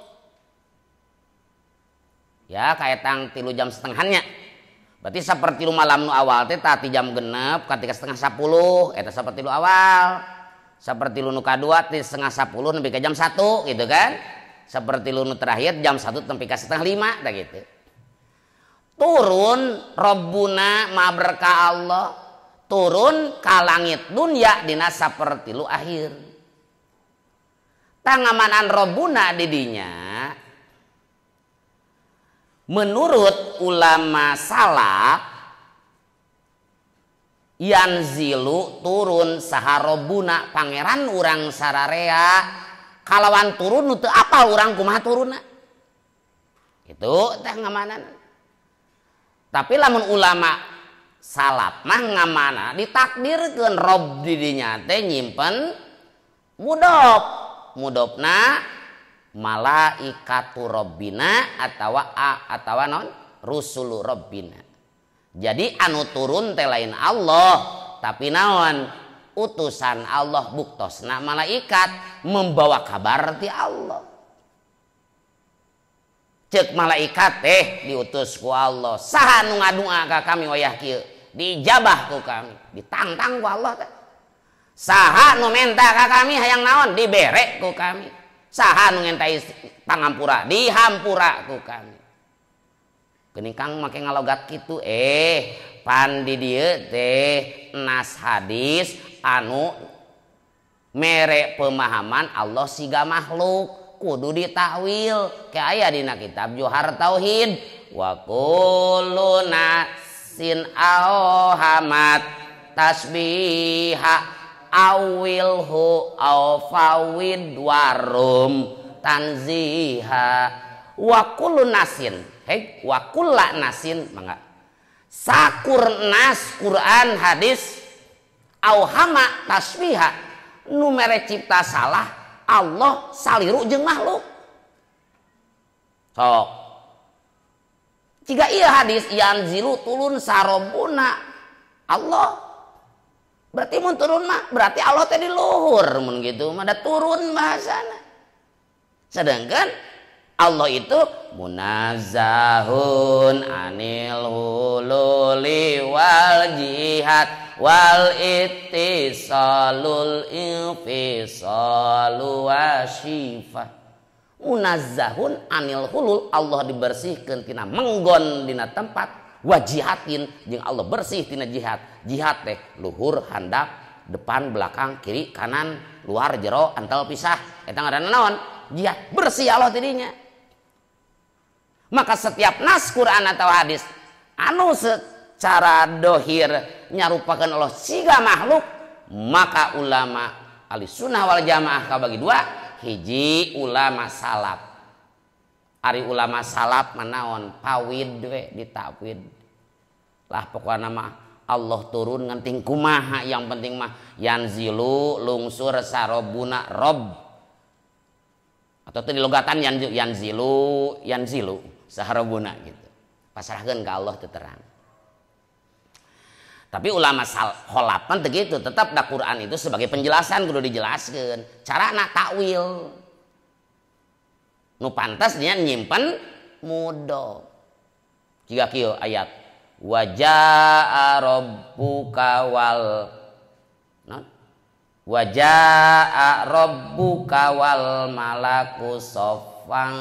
Ya, kaetang 3 jam setengahannya. Berarti 2/3 malam nu awal teh tati jam 6 ketika 9:30 eta 2/3 awal. 2/3 nu kadua ti 9:30 nepi ka jam 1 gitu kan. 2/3 nu terakhir jam 1 nepi ka 4:30 tah gitu. Turun Rabbuna maha berkah Allah turun ka langit dunya dina 2/3 akhir. Tangamanan Rabbuna di dinya menurut ulama salaf yanzilu turun saha Rabbuna pangeran urang sararea kalawan turun nu teu apal urang kumaha turunna. Itu teh ngamanan. Tapi lamun ulama salaf mah ngamana ditakdirkeun Rob di dinya teh nyimpen mudop. Mudopna malaikatu robbina atawa atawa non rusulu robbina. Jadi anu turun teh lain Allah tapi naon utusan Allah buktosna malaikat membawa kabar ti Allah. Cek malaikat teh diutus ku Allah, saha nu ngadua ka kami wayah kieu diijabah ku kami, ditantang ku Allah teh. Saha nu menta ka kami hayang naon dibere ku kami. Saha nu ngentai pangampura dihampura ku kami. Geuning Kang make ngalogat kitu pan di dieu teh nas hadis anu mere pemahaman Allah siga makhluk kudu ditakwil ke aya dina kitab Johar Tauhid wa kullu nasin auhamat tasbiha awilhu aw fawid warum tanziha wa kullu nasin hei wa kulla nasin mangga sakur nas Quran hadis auhama tasbiha nu mere cipta salah Allah saliru jeung makhluk. Sok jika iya hadis yanzilu turun sarobuna Allah berarti mun turun mah berarti Allah teh di luhur mun gitu mah da turun bahasana. Sedangkan Allah itu munazzahun anil hululi wal jihad wal ittisalul infisalu wasyifah. Munazzahun anil hulul, Allah dibersihkeun tina menggon dina tempat, wajihatin jeung Allah bersih tina jihad. Jihad teh luhur, handap, depan, belakang, kiri, kanan, luar, jero, antel pisah. Eta ngaranna naon? Jihad. Bersih Allah tidinya. Maka setiap nas Quran atau hadis anu secara dohir nyarupakan Allah siga makhluk, maka ulama ahli sunnah wal jamaah kabagi dua, hiji ulama salaf. Ari ulama salaf manaon pawid we ditakwid. Lah pokokna mah Allah turun ngenting kumaha yang penting mah yanzilu lungsur sarobuna rob. Atau teu dilogatan yanzilu yanzilu saharobuna gitu. Pasrahkeun ka Allah teu terang. Tapi ulama kholapan begitu, tetap da Quran itu sebagai penjelasan kudu dijelaskeun. Carana takwil. Nu pantas dia nyimpen mudo. Jika kieu ayat wajaa rabbuka wal non wajaa rabbuka wal malaku soffan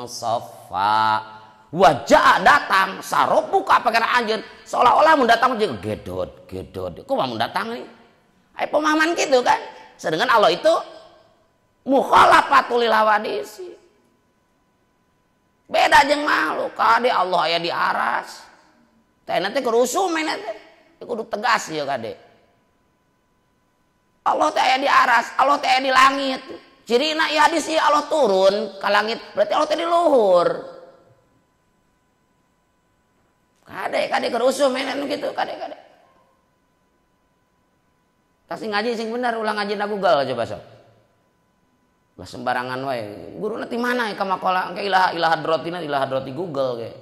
soffa. Wajah datang sarobuka pakaian anjeun seolah-olah mun datang jeung gedot gedot kumaha mun datang nih aya pemahaman gitu kan. Sedangkan Allah itu mukhalafatul lil hawadisi, beda jeung makhluk. Kade Allah aya di aras teh nanti kerusuh mainnya teh kudu tegas ya kade. Allah teh aya di aras, Allah teh aya di langit. Cirina ieu hadis ieu Allah turun ka langit berarti Allah teh di luhur. Kade kade kerusuh mainan gitu kade kade. Kasih ngaji sing benar ulang ngaji na Google coba sok. Lah sembarangan wae. Guruna ti mana ka makola engke ilaha ilaha drotina ilaha droti Google ge.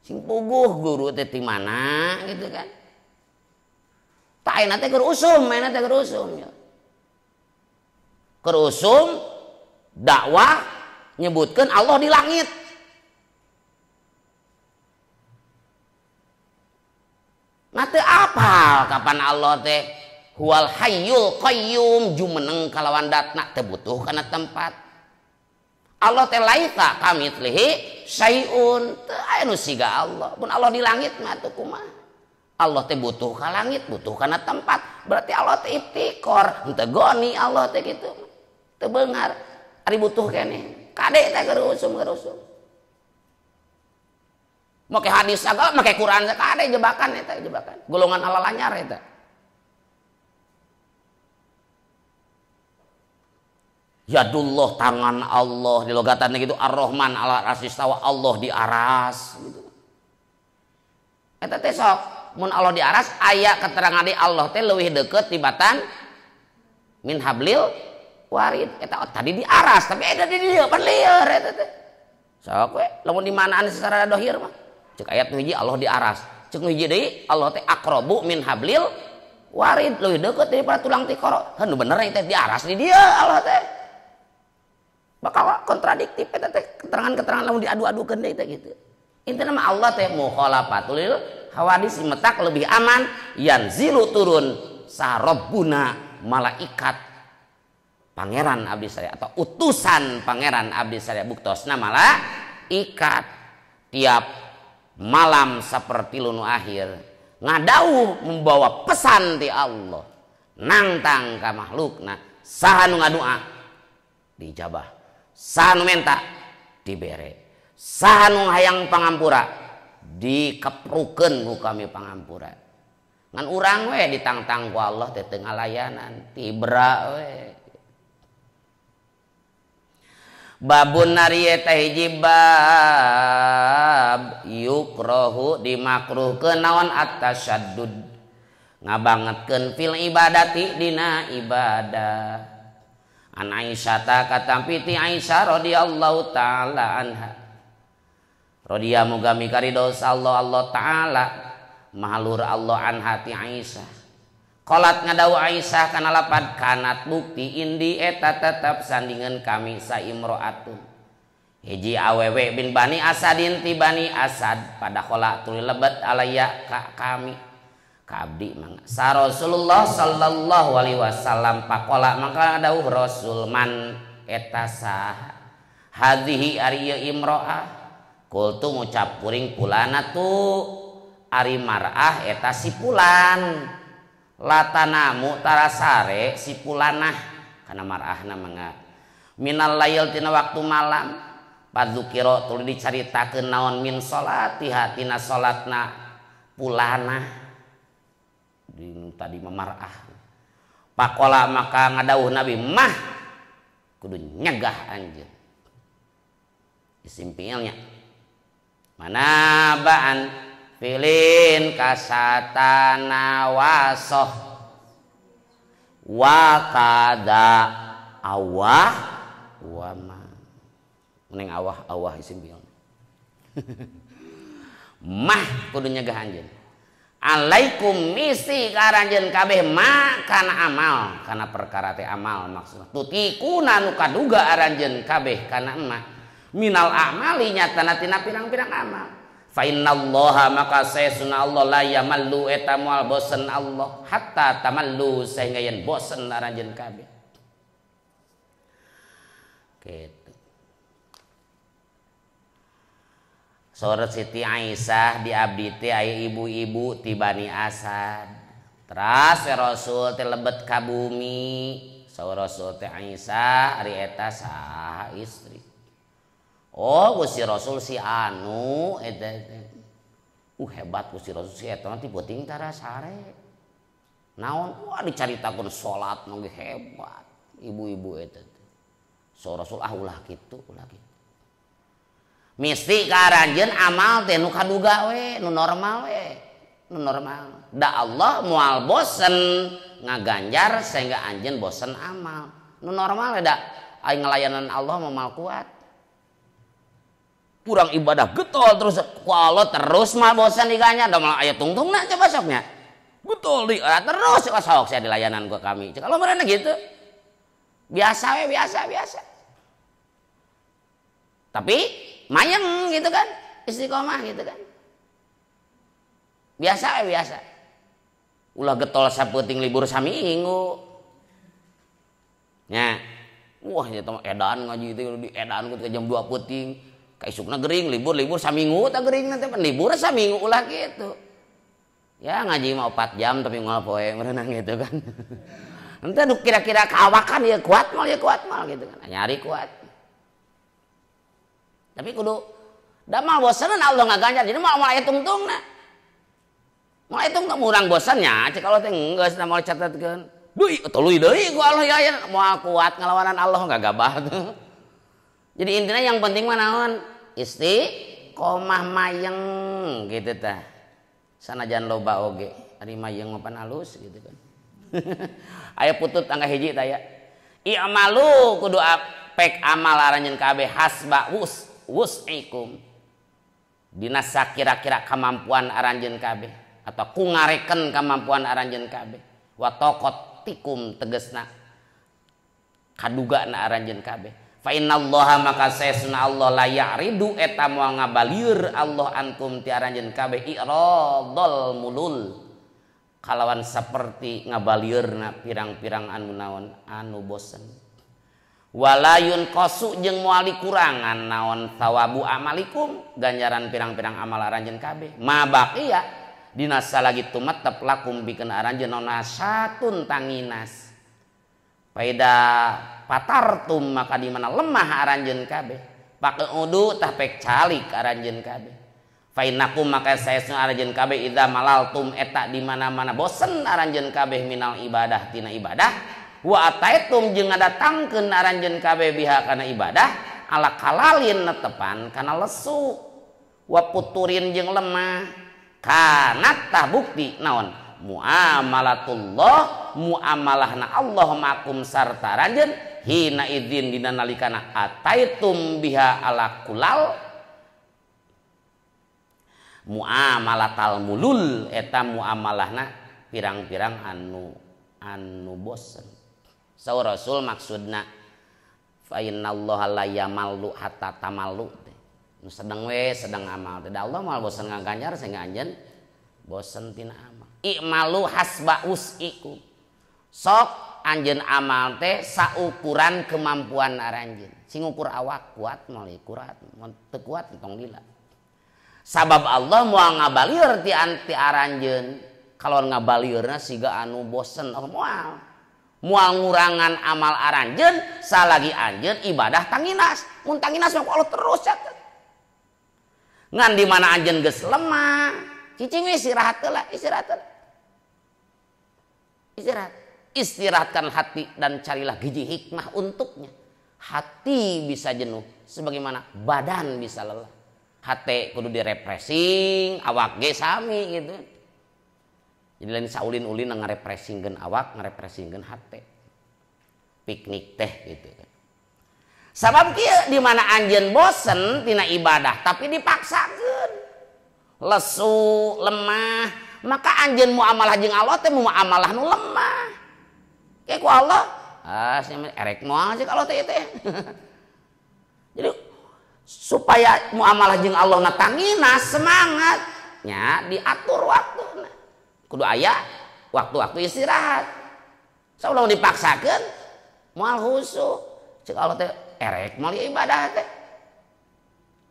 Sing puguh guru teh ti mana gitu kan. Tak ayeuna teh keur usum, ayeuna teh keur usum ya. Keur usum dakwah nyebutkeun Allah di langit. Nah teu apal kapan Allah teh huwal hayyul qayyum jumeneng kalawan datna teu butuh kana tempat. Allah teh laisa kamitslihi syai'un, teu aya nu siga Allah. Mun Allah di langit mah teu kumaha. Allah teh butuh ka langit, butuh kana tempat. Berarti Allah teh iftikor, henteu goni Allah teh kitu. Teu beungar, ari butuh keneh. Kade teh keur usum-keur usum. Make hadis agama, make Quran kade jebakan eta jebakan. Golongan ala lanyar eta. Yadullah tangan Allah di logatannya gitu, Ar-Rahman ala arasy istawa, Allah di aras gitu. Eta teh sok mun Allah di aras aya keterangan di Allah teh leuwih deukeut tibatan min hablil warid. Eta oh, tadi di aras tapi eta di dieu pan lieur eta teh. Sok we lamun di manaan secara dohir mah. Cek ayat nu hiji Allah di aras. Cek nu hiji deui Allah teh aqrabu min hablil warid, leuwih deukeut daripada tulang tikoro. Heuh nu bener teh di aras di dieu Allah teh. Bakal kontradiktif eta teh keterangan-keterangan lamun diadu-adukeun deui teh gitu. Intina mah Allah teh mukhalafatul hawadis metak lebih aman yanzilu turun sarobbuna malaikat pangeran abdi saya atau utusan pangeran abdi saya buktosna malaikat tiap malam seperti lunu akhir ngadauh membawa pesan ti Allah nangtang ka makhlukna saha nu ngadua diijabah, saha nu menta dibere, saha nu hayang pangampura dikeprukeun ku kami pangampura. Ngan urang we ditangtang ku Allah teh teu ngalayanan tibra we. Babun nari eta hiji bab yukrohu dimakruhkeun naon at-tasyaddud ngabangetkeun fil ibadati dina ibadah. An Aisyah ta katampi ti Aisyah radhiyallahu taala anha. Radhiya muga mikarido Allah Allah taala mahalur Allah anha ti Aisyah. Kolat ngadau Aisyah kana lapad kanat bukti indi eta tetap sandingan kami saimroatun. Hiji awewe bin Bani Asadin ti Bani Asad pada kola tuli lebet alaya ka kami. Ka abdi mangga. Sa Rasulullah sallallahu alaihi wasallam pakola mangka dawuh Rasul man eta saha. Hadhihi ari ieu imro'ah. Kultu ngucap kuring pulana tu ari mar'ah eta si pulan. Latanamu tarasare si pulanah kana mar'ahna mangga. Minal lail tina waktu malam padzukira tuluy dicaritakeun naon min salatiha tina salatna pulanah. Di tadi memarah pakola maka ngadauh Nabi mah kudu nyegah anjeun isim fiilnya mana baan filin kasatana wasoh wa kada awah wama mending awah awah isim fiil mah kudu nyegah anjeun alaikum misi karanjeun kabeh ma kana amal kana perkara teh amal maksudna tutikuna nu kaduga aranjeun kabeh kana emah minal amali nyatana tina pirang-pirang amal fa innallaha maka saesuna Allah la yamallu eta moal bosen Allah hatta tamallu sehingga yen bosen aranjeun kabeh kitu. Sorot Siti Aisyah di abdi teh aya ibu-ibu ti Bani Asad. Teras Rasul teh lebet ka bumi. Saur Rasul teh Aisyah ari eta saha istri. Oh Gusti Rasul si anu eta teh. Hebat Gusti Rasul si eta mah ti peuting tara sare. Naon? Wah dicaritakeun salat nu hebat ibu-ibu eta teh. Saur Rasul ah ulah kitu, ulah kitu. Misti ka aranjeun amal teh nu kaduga we, nu normal we, nu normal. Da Allah moal bosen ngaganjar sehingga anjeun bosen amal. Nu normal da aing ngalayanan Allah mah moal kuat. Kurang ibadah getol terus ku Allah terus mah bosan diganya da malah aya tungtungna coba soknya. Getol deui terus sok saya dilayanan ku kami. Cek Allah meureunna gitu. Biasa we biasa biasa. Tapi mayeng gitu kan, istiqomah gitu kan. Biasa we biasa. Ulah getol sapeuting libur saminggu. Nya. Wah nya teh edan ngaji teh di edan ke jam 2 peuting. Kaisukna gering, libur-libur saminggu tah gering nanti pan libur saminggu ulah gitu. Ya ngaji mah 4 jam tapi moal poe merenang gitu kan. Nanti aduh kira-kira kaawakan ya kuat mal gitu kan. Nyari kuat. Tapi kudu da mal bosenan Allah ngaganjar jadi moal aya tungtungna. Moal aya tungtung urang bosen nya cek Allah teh geus da moal catetkeun. Deui tuluy deui ku Allah ya moal kuat ngalawanan Allah gagabah tuh. Jadi intinya yang penting mah naon? Istiqomah mayeng gitu tah. Sanajan loba oge, ari mayeng mah pan alus gitu kan. Aya putut angka hiji tah ya. I'malu kudu pek amal aranjeun kabeh hasba wus'ikum. Dina sakira-kira kemampuan aranjeun kabeh atau ku ngareken kemampuan aranjeun kabeh. Wa taqatikum tegesna kadugana aranjeun kabeh. Fa innallaha maka saesuna Allah la ya'ridu eta moal ngabalieur Allah ankum ti aranjeun kabeh iradul mulul kalawan saperti ngabalieurna pirang-pirang anu naon anu bosen walayun qasu jeung moal dikurangan naon thawabu amalikum ganjaran pirang-pirang amal aranjeun kabeh ma baqiya dina salagi tumetep lakum pikeun aranjeun naon nasatun tanginas paida patartum maka di mana lemah aranjeun kabeh paqudu tah pek calik aranjeun kabeh fa innakum maka saesna aranjeun kabeh idza malaltum eta di mana-mana bosen aranjeun kabeh minal ibadah tina ibadah wa ataitum jeung ngadatangkeun aranjeun kabeh biha kana ibadah ala kalalin netepan kana lesu wa puturin jeung lemah kana tah bukti naon muamalatullah muamalahna Allah makum sarta aranjeun hina idzin dina nalikana ataitum biha ala kulal muamalatal mulul eta muamalahna pirang-pirang anu bosen. Saur Rasul maksudna fa innallaha la yamallu hatta tamallu teh. Nu sedeng we sedeng amal teh. Da Allah moal bosen ngaganjar sehingga anjeun bosen tina amal. I'malu hasba us'ikum. Sok anjeun amal teh saukuran kemampuan aranjeun. Sing ukur awak kuat moal kuat, mun teu kuat tong lila. Sabab Allah moal ngabalieur ti anti aranjeun. Kalau ngabalieurna siga anu bosen oh moal. Moal ngurangan amal aranjeun salagi anjeun ibadah tanginas. Mun tanginas mah Allah terus catet. Ngan di mana anjeun geus lemah, cicing we istirahat heula, istirahat heula. Istirahat. Istirahatkan hati dan carilah gizi hikmah untuknya. Hati bisa jenuh sebagaimana badan bisa lelah. Hati kudu direpressing, awak ge sami gitu. Jadi lain saulin-ulin ngarepressingkeun awak, ngarepressingkeun hati. Piknik teh gitu kan. Sabab kieu di mana anjeun bosen tina ibadah tapi dipaksakeun. Lesu, lemah, maka anjeun muamalah jeung Allah teh muamalah nu lemah. Kayak ku Allah, ah sia erek moal cek Allah teh teh. Jadi supaya muamalah jeung Allah na tangina semangat nya diatur waktuna. Kudu aya waktu-waktu istirahat. Saulung dipaksakeun moal khusyuk. Cek Allah teh erek moal ibadah teh.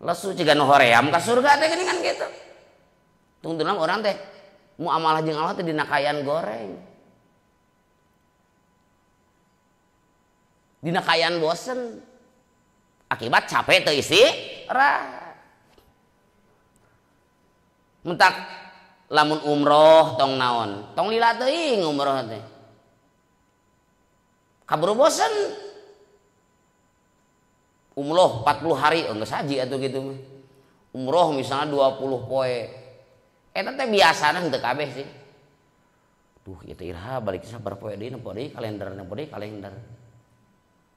Lesu ciga nu hoream ka surga teh geuningan kitu. Tungtungna urang teh muamalah jeung Allah teh dina kaayaan goreng. Dina kaayaan bosen. Akibat capek teu istirahat. Mentak lamun umroh tong naon, tong lila teuing umroh teh. Kaburu bosen. Umroh 40 hari geus haji atuh kitu mah. Umroh misalnya 20 poe. Eta teh biasana henteu kabeh sih. Duh ieu teh iraha balik sabar poe deui nempo deui kalender nempo deui kalender.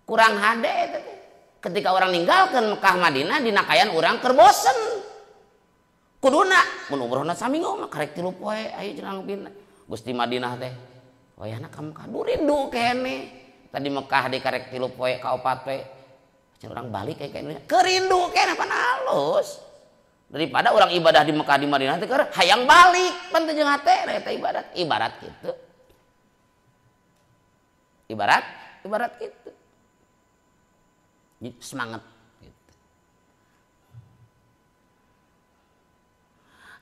Kurang hade eta teh. Ketika orang ninggalkeun Mekah Madinah dina kaayaan urang keur bosen. Kuduna mun umrohna saminggu mah karek 3 poe ayo cenah pindah. Geus di Madinah teh wayahna ka Mekah rindu keneh. Tadi Mekah di karek 3 poe ka 4 poe. Cenah urang balik ka Indonesia. Kerindu keneh pan halus. Daripada orang ibadah di Mekah di Madinah teh keur hayang balik pan teu jeung hate eta ibadat. Ibarat kitu. Ibarat kitu. Semangat gitu.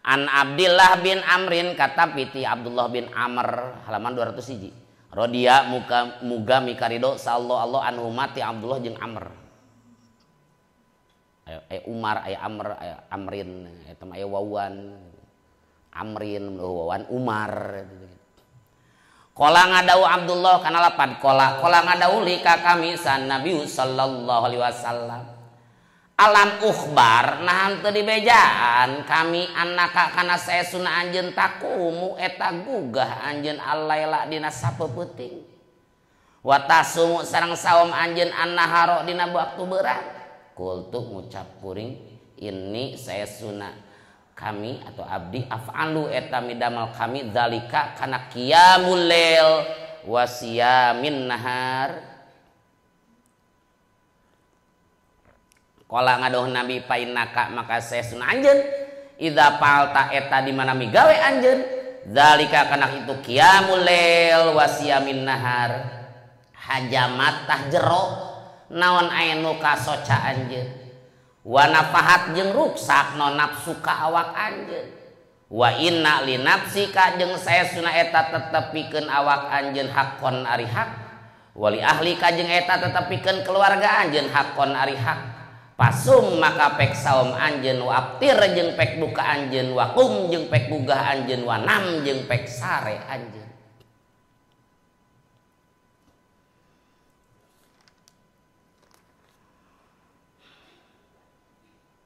An Abdillah bin Amrin kata piti Abdullah bin Amr halaman 201. Rodia muka muga mikarido sallallahu Allah anhu mati Abdullah jeung Amr. Aya Umar, aya Amr, aya Amrin, eta mah aya wawan. Amrin, wawan Umar. Kola ngadau Abdullah kana lapan kola kola ngadau li ka kami san Nabi sallallahu alaihi wasallam. Alam ukhbar nah teu dibejaan kami anaka kana saesuna anjeun takumu eta gugah anjeun alaila dina sapeupeting. Wa tasumu sareng saum anjeun annaharo dina waktu beurang. Kultu ngucap kuring ini saesuna kami atau abdi af'alu eta midamal kami zalika kana qiyamul lail wa siyamin nahar. Kala ngadoh Nabi painaka maka saesuna anjeun idza fa'alta eta di mana migawe anjeun zalika kana itu qiyamul lail wa siyamin nahar hajamat tah jero naon anu ka soca anjeun wa nafahat jeung ruksak no nafsu ka awak anjeun wa inna li nafsika jeung saesuna eta tetep pikeun awak anjeun hakon ari hak wa li ahlika jeung eta tetep pikeun keluarga anjeun hakon ari hak pasum maka pek saum anjeun wa aftir jeung pek buka anjeun wa qum jeung pek gugah anjeun wa nam jeung pek sare anjeun.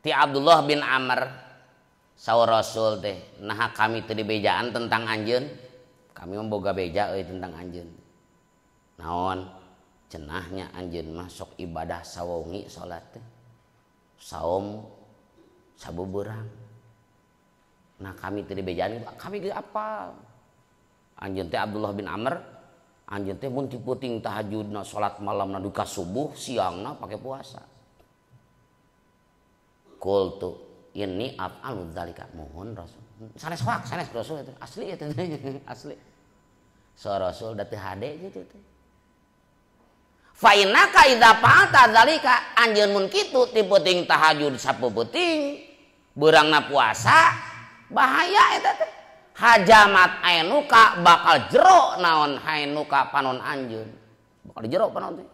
Ti Abdullah bin Amr saur Rasul teh naha kami teu dibejaan tentang anjeun kami mah boga beja euy tentang anjeun naon cenahnya anjeun mah sok ibadah sawengi salat teh saum sabubeurang nah kami teu dibejaan kami geus apal anjeun teh Abdullah bin Amr anjeun teh mun ti peuting tahajudna salat malamna duka subuh siangna pake puasa. Kultu ini af'alu dzalika mohon Rasul sanes hoak sanes Rasul itu asli itu asli so Rasul da teu hade kitu teh fa innaka idza fa'alta dzalika anjeun mun kitu ti peuting tahajud sapeupeting beurangna puasa bahaya eta teh hajamat ainuka bakal jero naon hainuka panon anjeun bakal jero panon teh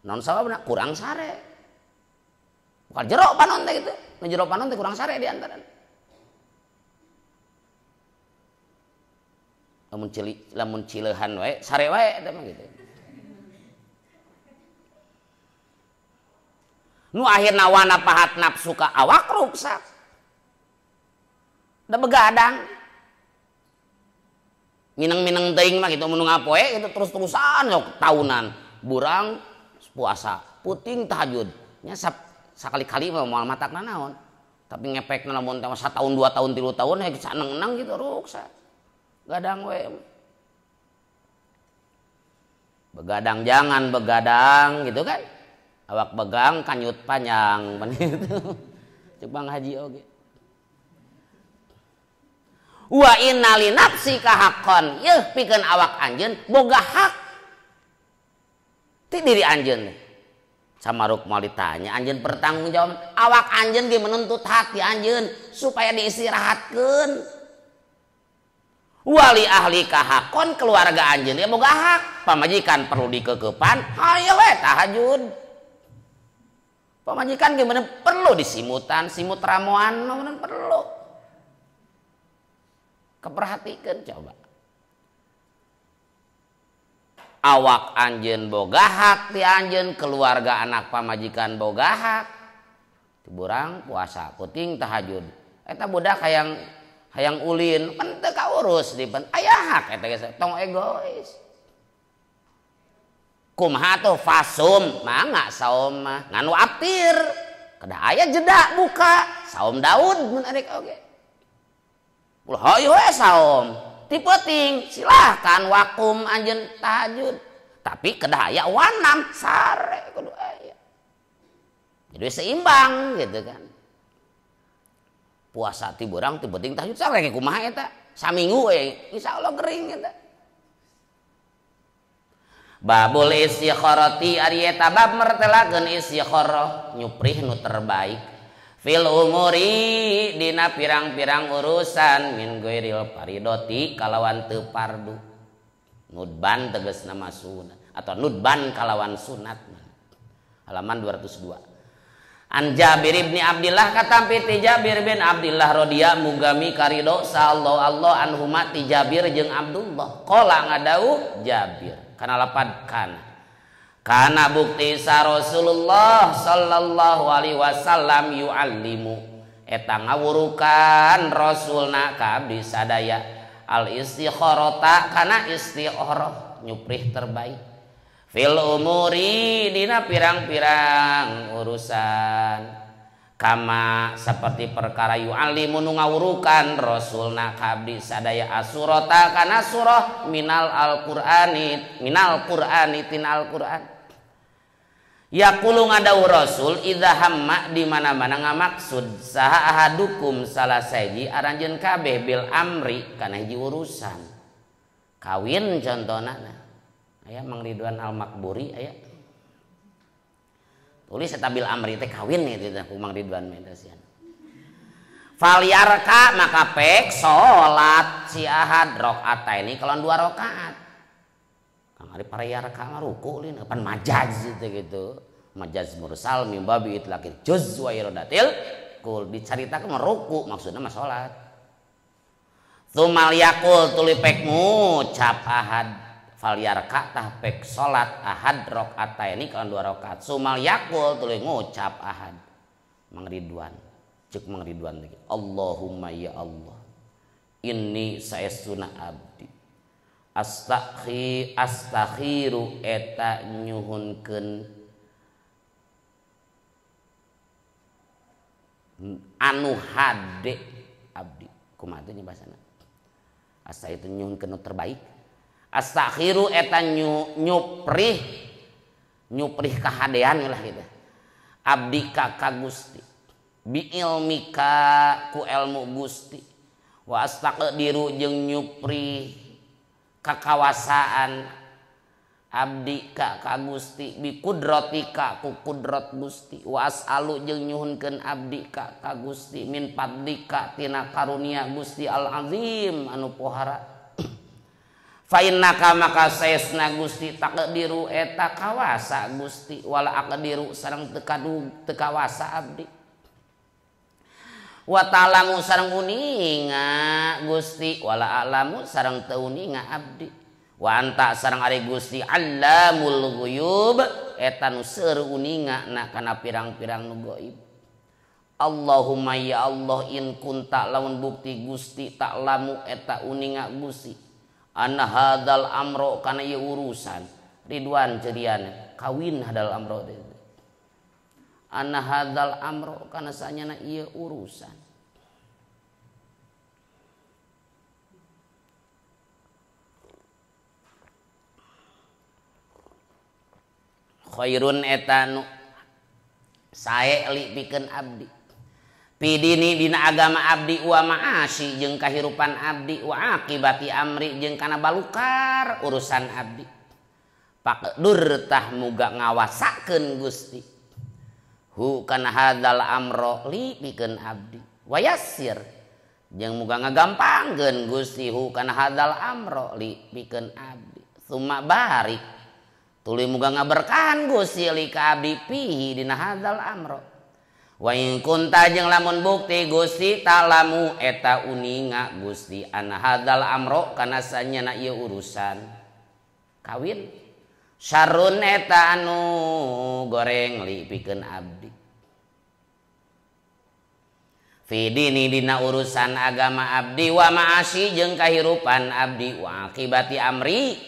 naon sababna kurang sare bakal jero panon teh gitu. Nu jero panon teh kurang sare di antara. Lamun cili lamun cileuhan wae sare wae eta mah gitu. Nu akhirna wana pahat nafsu ka awak ruksak. Da begadang. Mineng-mineng teuing mah gitu mun ngapoe gitu terus-terusan sok tahunan. Burang puasa, puting tahajud. Nya sakali-kali mah moal matakna naon. Tapi ngepekna lamun teh satahun 2 tahun 3 tahun heg saneng-enang gitu ruksak. Gadang we. Begadang jangan begadang gitu kan. Awak begang kanyut panjang pan gitu. Cek Bang Haji oge. Wa inna li nafsika haqqan yeuh pikeun awak anjeun boga hak ti diri anjeun. Samaruk mau ditanya anjeun pertanggungjawaban awak anjeun ge menuntut hak di anjeun supaya diistirahatkeun. Wali ahlika hakon keluarga anjeun ge boga hak pamajikan perlu dikekepan hayo we tahajud. Pamajikan ge bener perlu disimutan simut ramuan mah perlu keperhatikan coba. Awak anjeun boga hak ti anjeun keluarga anak pamajikan boga hak. Tiburang puasa puting tahajud. Eta budak hayang hayang ulin pan teu kaurus di pan aya hak eta geus tong egois. Kumaha tuh fasum mangga saum mah nganu aptir kedah aya jeda buka saum Daud mun arek oge. Ulah hayu we saum ti peuting silahkan wakum anjeun tahajud tapi kedah aya wanam sare kudu aya. Jadi seimbang gitu kan. Puasa ti beurang ti peuting tahajud sare ge kumaha eta saminggu we insyaallah gering eta. Babul istikharati ari eta bab mertelakeun istikharah nyuprih nu terbaik fil umuri dina pirang-pirang urusan min ghairil faridoti kalawan teu fardu nudban tegasna mah sunat atau nudban kalawan sunat halaman 202. An Jabir bin Abdillah katampi ti Jabir bin Abdillah radhiyallahu mugami karido sallallahu Allah anhuma ti Jabir jeung Abdullah qala ngadau Jabir kana lapad kana kana bukti sa Rasulullah sallallahu alaihi wasallam yu'allimu eta ngawurukan rasulna ka abdi sadaya al istikharata kana istikharah nyuprih terbaik fil umuri dina pirang-pirang urusan kama seperti perkara yu'allimu nu ngawurukan rasulna ka abdi sadaya asurata kana surah minal alqur'ani minal qur'ani tina alqur'an yaqulu ngadau rasul idza hamma di mana-mana ngamaksud saha ahadukum salah saji aranjeun kabeh bil amri kana hiji urusan kawin contona aya Mang Ridwan Al Makburi aya tulis eta bil amri teh kawin gitu teh ku Mang Ridwan mah teh sian. Falyarka maka pek salat si ahad rakaataini kalawan 2 rakaat. Kang ari parayarka mah ruku lin pan majaz gitu gitu. Majaz mursal mim babi itlaqil juz wa iradatil kul dicaritakeun mah ruku maksudna mah salat. Tsumal yaqul tuluy pek ngucap ahad falyarka tah pek salat ahad rakaataini kalawan 2 rakaat sumal yaqul tuluy ngucap ahad Mang Ridwan cek Mang Ridwan lagi Allahumma ya Allah inni saestuna abdi astakhiru eta nyuhunkeun anu hade abdi kumaha teh nya bahasana asa itu nyuhunkeun nu terbaik astakhiru eta nyuprih nyuprih kahadean lah gitu abdi ka Gusti bi ilmika ku ilmu Gusti wa astaqdiru jeung nyuprih kakawasaan abdi ka Gusti bi kudratika ku kudrat Gusti wa as'alu jeung nyuhunkeun abdi ka Gusti min fadlika tina karunia Gusti al azim anu pohara fa innaka maka saesna Gusti taqdiru eta kawasa Gusti wala aqdiru sareng teu kawasa abdi wa ta'lamu sareng uninga Gusti wala a'lamu sareng teu uninga abdi wa anta sareng ari Gusti allamul ghuyub eta nu seueur uninga na kana pirang-pirang nu gaib. Allahumma ya Allah in kunta lamun bukti Gusti ta'lamu eta uninga Gusti anna hadzal amro kana ieu urusan Ridwan ceriana kawin hadal amro teh anna hadzal amro kana sanyana ieu urusan khairun eta nu sae li pikeun abdi pidini dina agama abdi wa ma'asi jeung kahirupan abdi wa akibati amri jeung kana balukar urusan abdi pakdur tah muga ngawasakeun Gusti hu kana hadzal amro li pikeun abdi wa yassir jeung muga ngagampangkeun Gusti hu kana hadzal amro li pikeun abdi summa barik tuluy muga ngaberkahan Gusti li ka abdi pihi dina hadzal amro wa in kunta jeung lamun bukti Gusti ta'lamu eta uninga Gusti anna hadzal amro kana sanyana ieu urusan kawin syarrun eta anu goreng li pikeun abdi fi dini dina urusan agama abdi wa ma'asi jeung kahirupan abdi wa akibati amri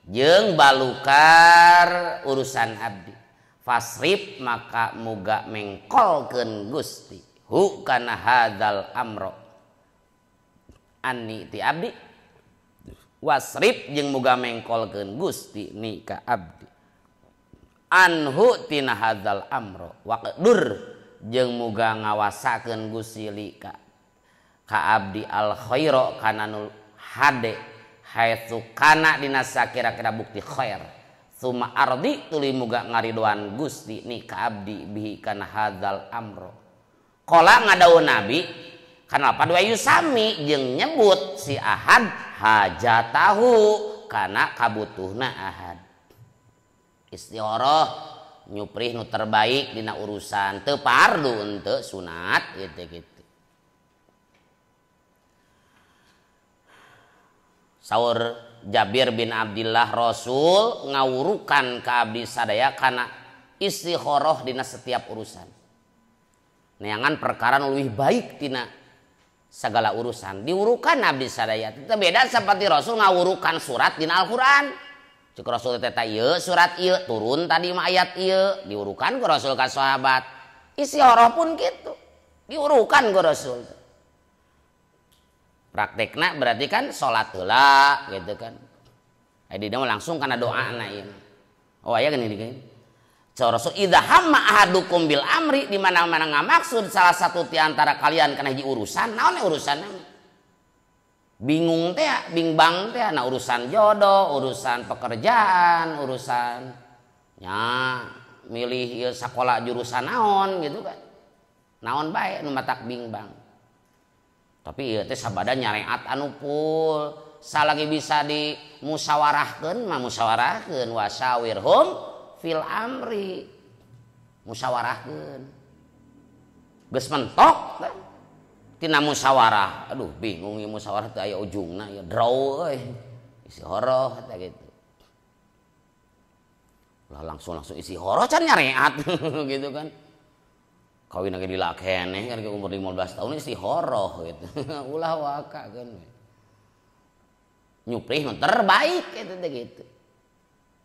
jeung balukar urusan abdi. Fasrif maka muga mengkolkeun Gusti hu kana hadzal amro anni ti abdi, wasrif jeung muga mengkolkeun Gusti ni ka abdi anhu tina hadzal amro, waqdur jeung muga ngawasakeun Gusti li ka abdi al khaira kana nu hade haitsu kana dina sakira-kira bukti khair, summa ardi tuluy muga ngaridoan Gusti ni ka abdi bihi kana hadzal amro. Qala ngadawuh Nabi kana lapad wa yusami jeung nyebut si ahad hajatahu kana kabutuhna ahad. Istikharah nyuprih nu terbaik dina urusan teu pardu henteu sunat gitu gitu. Saur Jabir bin Abdillah Rasul ngawurukan ka abdi sadaya kana istikharah dina setiap urusan. Neangan perkara nu leuwih baik tina segala urusan diwurukan abdi sadaya. Teu beda seperti Rasul ngawurukan surat dina Al-Qur'an. Cek Rasul teh ieu surat ieu turun tadi mah ayat ieu diurukan ku Rasul ka sahabat. Istikharah pun kitu diurukan ku Rasul. Praktekna berarti kan salat heula gitu kan. Aya di langsung kana doana ieu. Oh aya geuning deui. Cek Rasul idza hamma ahadukum bil amri, di mana-mana ngamaksud salah satu ti antara kalian kana hiji urusan, naon urusanna? Bingung teh, bingbang teh, nah urusan jodoh, urusan pekerjaan, urusan nya milih ieu sakola jurusan naon gitu kan. Naon bae nu matak bingbang. Tapi ieu teh sabada nyareat anu pul, salagi bisa dimusyawarahkeun mah musyawarahkeun, wasyawirhum fil amri. Musyawarahkeun. Geus mentok kan. Tina musyawarah, aduh bingung ieu musyawarah teu aya ujungna ya draw euy. Istikharah teh gitu. Lah langsung istikharah can nyareat gitu kan. Kawin lagi dilakeneh kan ke umur 15 tahun istikharah gitu. Ulah waka kan. Nyuprih nu terbaik gitu teh gitu.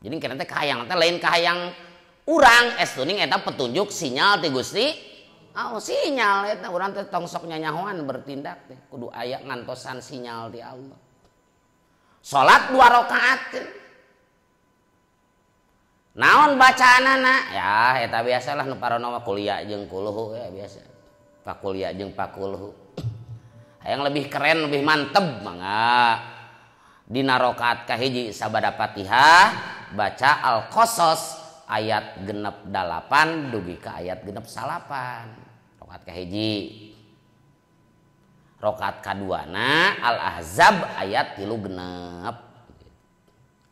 Jadi kana teh kahayang teh lain kahayang urang estuning eta petunjuk sinyal ti Gusti. Oh sinyal eta urang teh tong sok nyanyahoan bertindak teh kudu aya ngantosan sinyal ti Allah. Salat 2 rakaat. Naon bacaanana? Ya eta biasalah nu parono mah kuliah jeung kulhu ya biasa. Pakuliah jeung pakulhu. Hayang lebih keren, lebih mantep mangga. Dina rakaat kahiji sabada Fatihah baca Al-Qasas ayat 68 dugi ka ayat 69. Rakaat kahiji. Rakaat kaduana Al-Ahzab ayat 36.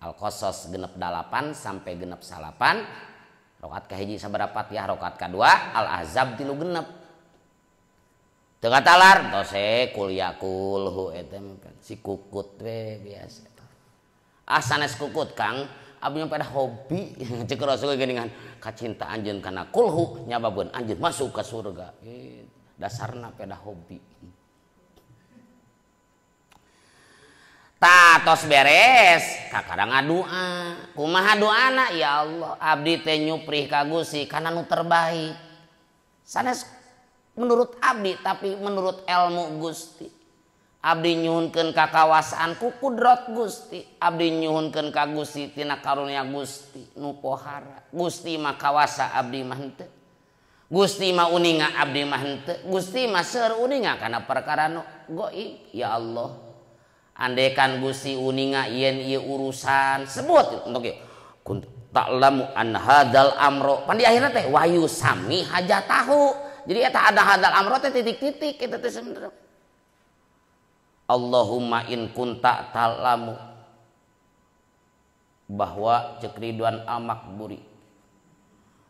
Al-Qasas 68 sampai 69. Rakaat kahiji sabada Fatihah, rakaat kadua Al-Ahzab 36. Teu katalar tos kuliah kulhu eta si kukut we biasa. Ah sanes kukut Kang, abdi pada hobi cek Rasul geuningan kacinta anjeun kana kulhu nyababeun anjeun masuk ka surga. Dasarna pada hobi. Ta tos beres kakara ngadua. Kumaha doana? Ya Allah, abdi teh nyuprih ka Gusti kana nu terbaik. Sanes menurut abdi tapi menurut ilmu Gusti. Abdi nyuhunkeun ka kawasaan ku kudrat Gusti. Abdi nyuhunkeun ka Gusti tina karunia Gusti nu pohara. Gusti mah kawasa abdi mah henteu. Gusti mah uninga abdi mah henteu. Gusti mah seur uninga kana perkara nu gaib. Ya Allah, andekan Gusti uninga yen ieu urusan sebut untuk ieu. Kun ta'lamu an hadzal amro. Pan di akhirna teh wayu sami hajatahu. Jadi eta ada hadzal amro teh titik-titik eta teh sebenarnya. Allahumma in kunta ta'lamu bahwa cek Ridwan Al-Makburi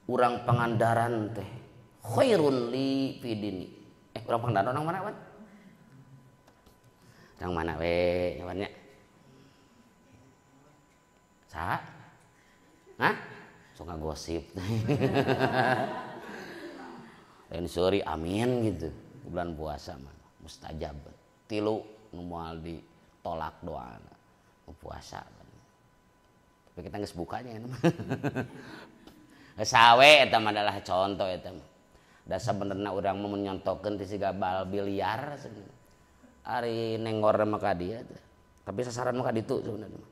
urang Pangandaran teh khairun li fi dini. Urang Pangandaran orang mana, Wan? Orang mana we nyawannya? Saha? Hah? Sok ngagosip. Lain suri amin gitu. Bulan puasa mah mustajab. Tilu nu moal ditolak doana. Puasa. Tapi kita geus bukanya mah. Sawe eta mah adalah contoh eta mah. Da sabenerna urang mah mun nyontokeun teh siga bal biliar ari nengor mah ka dieu teh. Tapi sasaran mah ka ditu sebenarnya mah.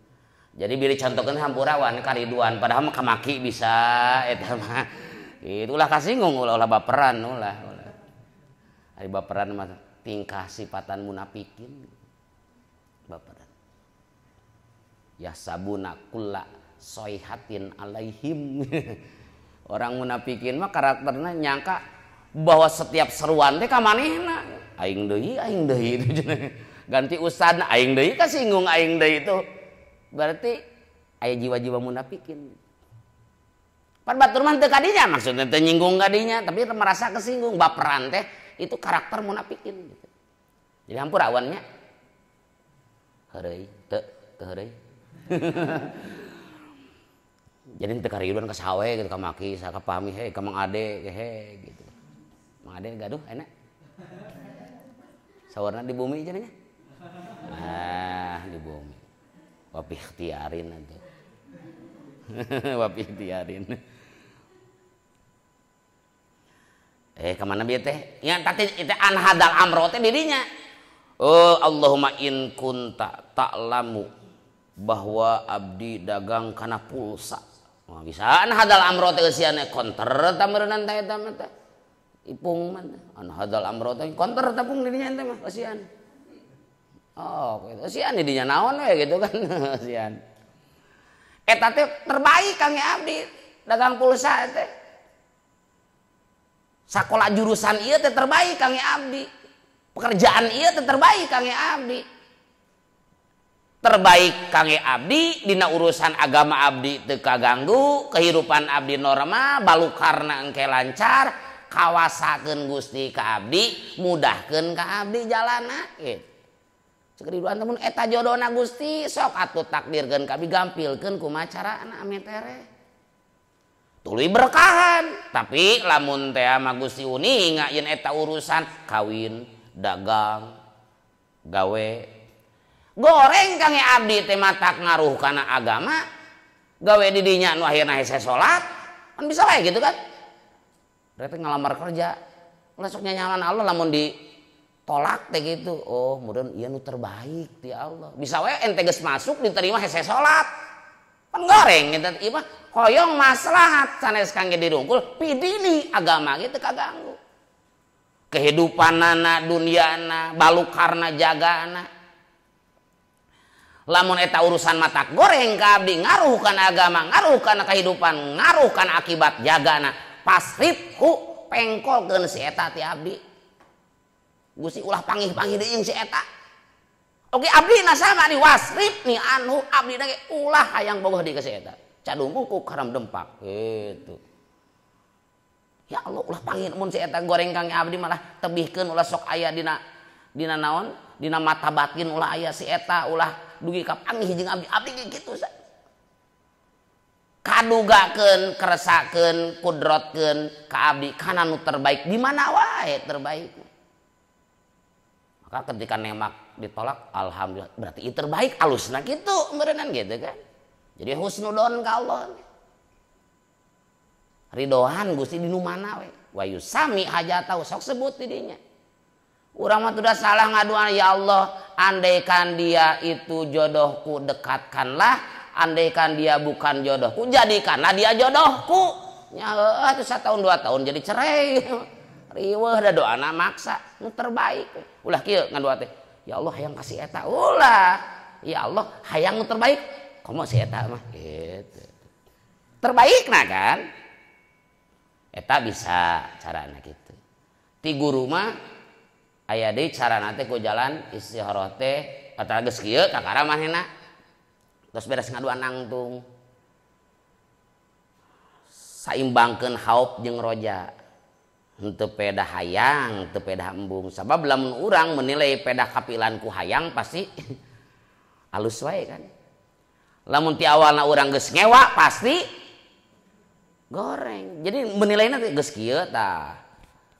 Jadi bilih contohkeun hampura wan kariduan padahal mah kamaki bisa eta mah. Itulah kasinggung ulah baperan ulah. Ari baperan mah tingkah sifatan munafikin. Baperan. Yahsabuna kulla soihatin alaihim. Orang munafikin mah karakterna nyangka bahwa setiap seruan teh ka manehna. Aing deui itu ganti ustadna aing deui kasinggung aing deui itu. Berarti aya jiwa-jiwa munafikin. Pan batur mah teu kadinya maksudnya teu nyinggung kadinya tapi merasa kesinggung baperan teh itu karakter munafikin gitu. Jadi hampura awannya. Heureuy teu teu heureuy. Jadi teu kariduan ka sawe gitu ka maki ka pami he ka Mang Ade he gitu. Mang Ade gaduh enak. Sawarna di bumi cenah nya. Ah, di bumi. Wapi ikhtiarin atuh. Wapi ikhtiarin. Kemana bieu teh? Ya tadi itu an hadal amro teh dirinya. Oh, Allahumma in kunta ta'lamu bahwa abdi dagang kana pulsa. Wah, bisa an hadal amro teh eusian konter tameureunnan teh eta mah teh. Ipung mah an hadal amro teh konter tapung dirinya ente mah eusian. Oh, gitu. Eusian didinya naon we gitu kan eusian. Eta teh terbaik kang abdi dagang pulsa teh. Sakola jurusan ieu teh terbaik kang abdi. Pekerjaan ieu teh terbaik kang abdi. Terbaik kang abdi dina urusan agama abdi teu kaganggu, kehidupan abdi normal, balukarna engke lancar, kawasakeun Gusti ka abdi, mudahkeun ka abdi jalana gitu. Cekriduan temun eta jodona Gusti sok atuh takdirkeun ka abdi gampilkeun kumaha carana ame tereh. Tuluy berkahan, tapi lamun teh mah Gusti uninga yen eta urusan kawin, dagang, gawe. Goreng kang abdi teh matak ngaruh kana agama, gawe di dinya nu akhirna hese salat, kan bisa wae gitu kan. Berarti ngalamar kerja, ulah sok nyanyalan Allah lamun ditolak teh gitu. Oh, meureun ieu nu terbaik ti Allah. Bisa wae ente geus masuk diterima hese salat. Kan goreng gitu ieu mah hoyong maslahat sanes kangge dirungkul pidili agama gitu kaganggu. Kehidupanana duniana balukarna jagana. Lamun eta urusan matak goreng ka abdi ngaruh kana agama, ngaruh kana kehidupan, ngaruh kana akibat jagana. Pasrifhu pengkolkeun si eta ti abdi. Gusti ulah pangih-pangih deui jeung si eta. Oke abdi na sama di wasrif ni anu abdi na ge ulah hayang bogoh di ka si eta. Cadungku ku karam dempak gitu. Ya Allah ulah pangih mun si eta goreng kang abdi malah tebihkeun ulah sok aya dina dina naon dina mata batin ulah aya si eta ulah dugi ka pangih jeung abdi abdi ge kitu sa. Kadugakeun keresakeun kudrotkeun ka abdi kana nu terbaik di mana wae terbaik. Maka ketika nemak ditolak alhamdulillah berarti itu terbaik alusna kitu meureunnan gitu kan. Jadi husnudon ka Allah. Ridohan Gusti di nu mana we. Wa yusami hajatau sok sebut di dinya. Urang mah sudah salah ngaduan ya Allah, andaikan dia itu jodohku dekatkanlah, andaikan dia bukan jodohku jadikanlah dia jodohku. Nya heueuh atuh 1 tahun 2 tahun jadi cerai. Riweuh da doana maksa nu terbaik. Ulah kieu ngadoa teh. Ya Allah hayang kasih eta ulah. Ya Allah hayang nu terbaik komo si eta mah gitu. Terbaik nah kan. Eta bisa carana gitu. Ti guru mah aya deui carana teh ku jalan istikharah teh kata geus kieu kakara manehna. Terus beres ngaduan nangtung. Saimbangkeun haop jeung roja. Henteu pedah hayang, henteu pedah embung. Sabab lamun urang menilai pedah kapilan ku hayang pasti alus wae kan. Lamun ti awalna urang geus ngewa pasti goreng. Jadi menilainya geus kieu tah.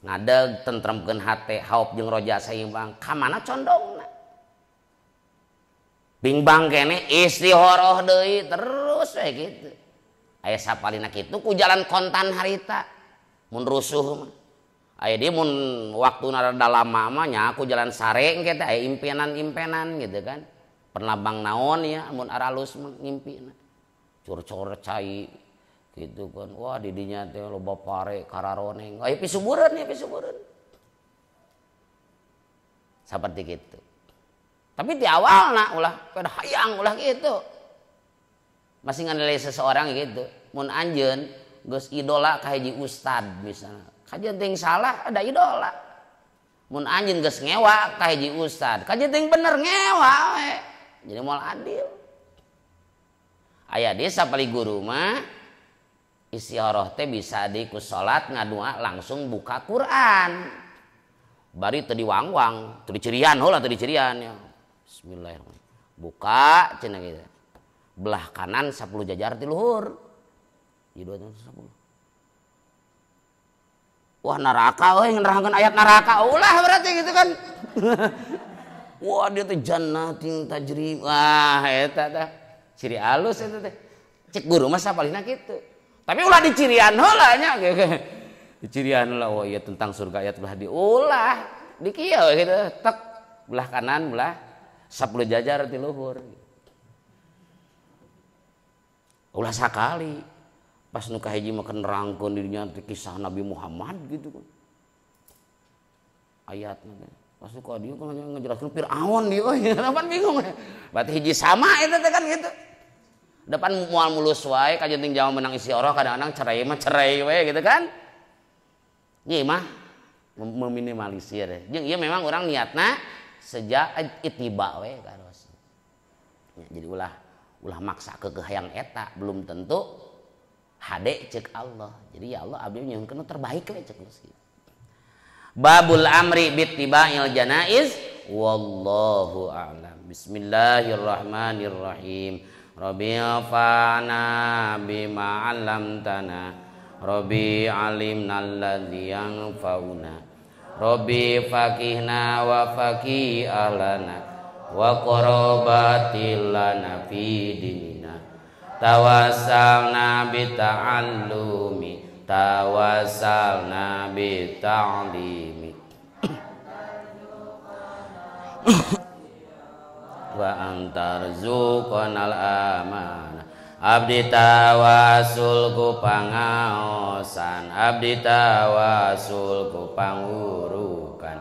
Ngadeg tentremkeun hate, haop jeung roja saimbang, ka mana condongna? Bingbang kene istikharah deui terus. Terus we gitu. Aya sapalina kitu ku jalan kontan harita mun rusuh mah. Aya dia mun waktuna rada lama mah nya ku jalan sare engke teh aya impenan-impenan gitu kan. Perlambang naon ya mun aralus mah ngimpina. Cur-cur cai gitu kan. Wah di dinya teh loba pare kararoneng. Aya pisubureun ya pisubureun. Seperti gitu. Tapi di awalna ulah pada hayang ulah gitu. Masih nganilai seseorang gitu. Mun anjeun geus idola ka hiji ustad misalnya. Kajeun teuing salah ada idola. Mun anjeun geus ngewa ka hiji ustad, kajeun teuing bener ngewa we. Jadi moal adil. Aya deui sapali guru mah istikharah teh bisa di ku salat ngadua langsung buka Quran. Bari teu diwangwang, teu dicirian heula teu dicirian ya. Bismillahirrahmanirrahim. Buka cenah gitu. Belah kanan 10 jajar ti luhur. Jadi 2 10. Wah neraka euy nerangkeun ayat neraka ulah berarti gitu kan. Wah dia teh jannatin tajri. Wah eta teh ciri alus eta teh. Cek guru mah sapalihna kitu. Tapi ulah dicirian heula nya. Dicirian heula oh iya tentang surga ayat belah diulah. Di kieu gitu tek belah kanan belah 10 jajar ti luhur. Ulah sakali pas nu kahiji mah nerangkeun dirinya kisah Nabi Muhammad gitu kan. Ayatna teh. Pas nu ka dieu kan ngajelaskeun Firaun dieu euy, pan bingung. Berarti hiji sama eta teh kan gitu. Depan moal mulus wae kajeun ting jalma menang istikharah kadang-kadang cerai mah cerai we gitu kan. Ieu mah meminimalisir. Jeung ieu memang urang niatna sejak ittiba we ka Rasul. Ya, jadi ulah maksa ke hayang eta belum tentu hade cek Allah. Jadi ya Allah abdi nyuhunkeun terbaik we cek Gusti. Babul amri bittiba'il janaiz wallahu a'lam. Bismillahirrahmanirrahim. Rabbi fa'na bima 'allamtana. Rabbi 'alimna alladzi yanfa'una. Rabbi faqihna wa faqih ahlana wa qarabatil lana fi dinina. Tawassalna bi ta'allumi, tawassalna bi ta'limi. Wa antarzuqanal amanah. Abdi tawasul ku pangaosan, abdi tawasul ku pangurukan.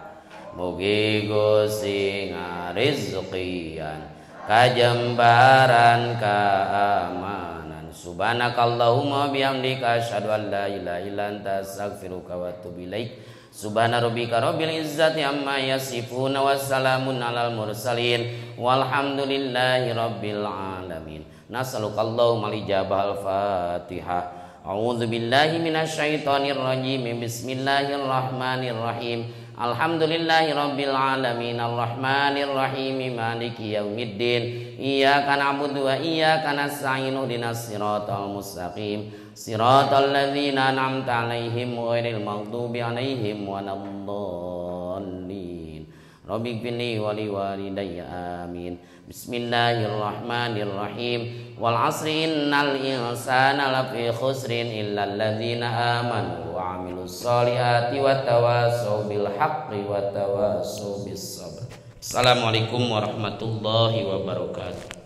Mugi Gusti ngarizkian kajembaran keamanan. Subhanakallahumma bihamdika asyhadu an la ilaha illa anta astaghfiruka wa atubu ilaik. Subhana rabbika rabbil izzati amma yasifun wa salamun alal mursalin walhamdulillahi rabbil alamin. Nas'aluka Allahumma lijabah al-Fatihah. A'udzu billahi minasyaitonir rajim. Bismillahirrahmanirrahim. Alhamdulillahi rabbil alamin arrahmanir rahim maliki yaumiddin. Iyyaka na'budu wa iyyaka nasta'in ihdinas siratal mustaqim siratal ladzina an'amta 'alaihim ghairil maghdubi 'alaihim waladdallin. Rabbighfirli wa liwalidayya amin. Bismillahirrahmanirrahim. Wal 'asri innal insana lafi khusrin illal ladzina amanu wa 'amilus solihati wa tawassaw bil haqqi wa tawassaw bis sabr. Assalamualaikum warahmatullahi wabarakatuh.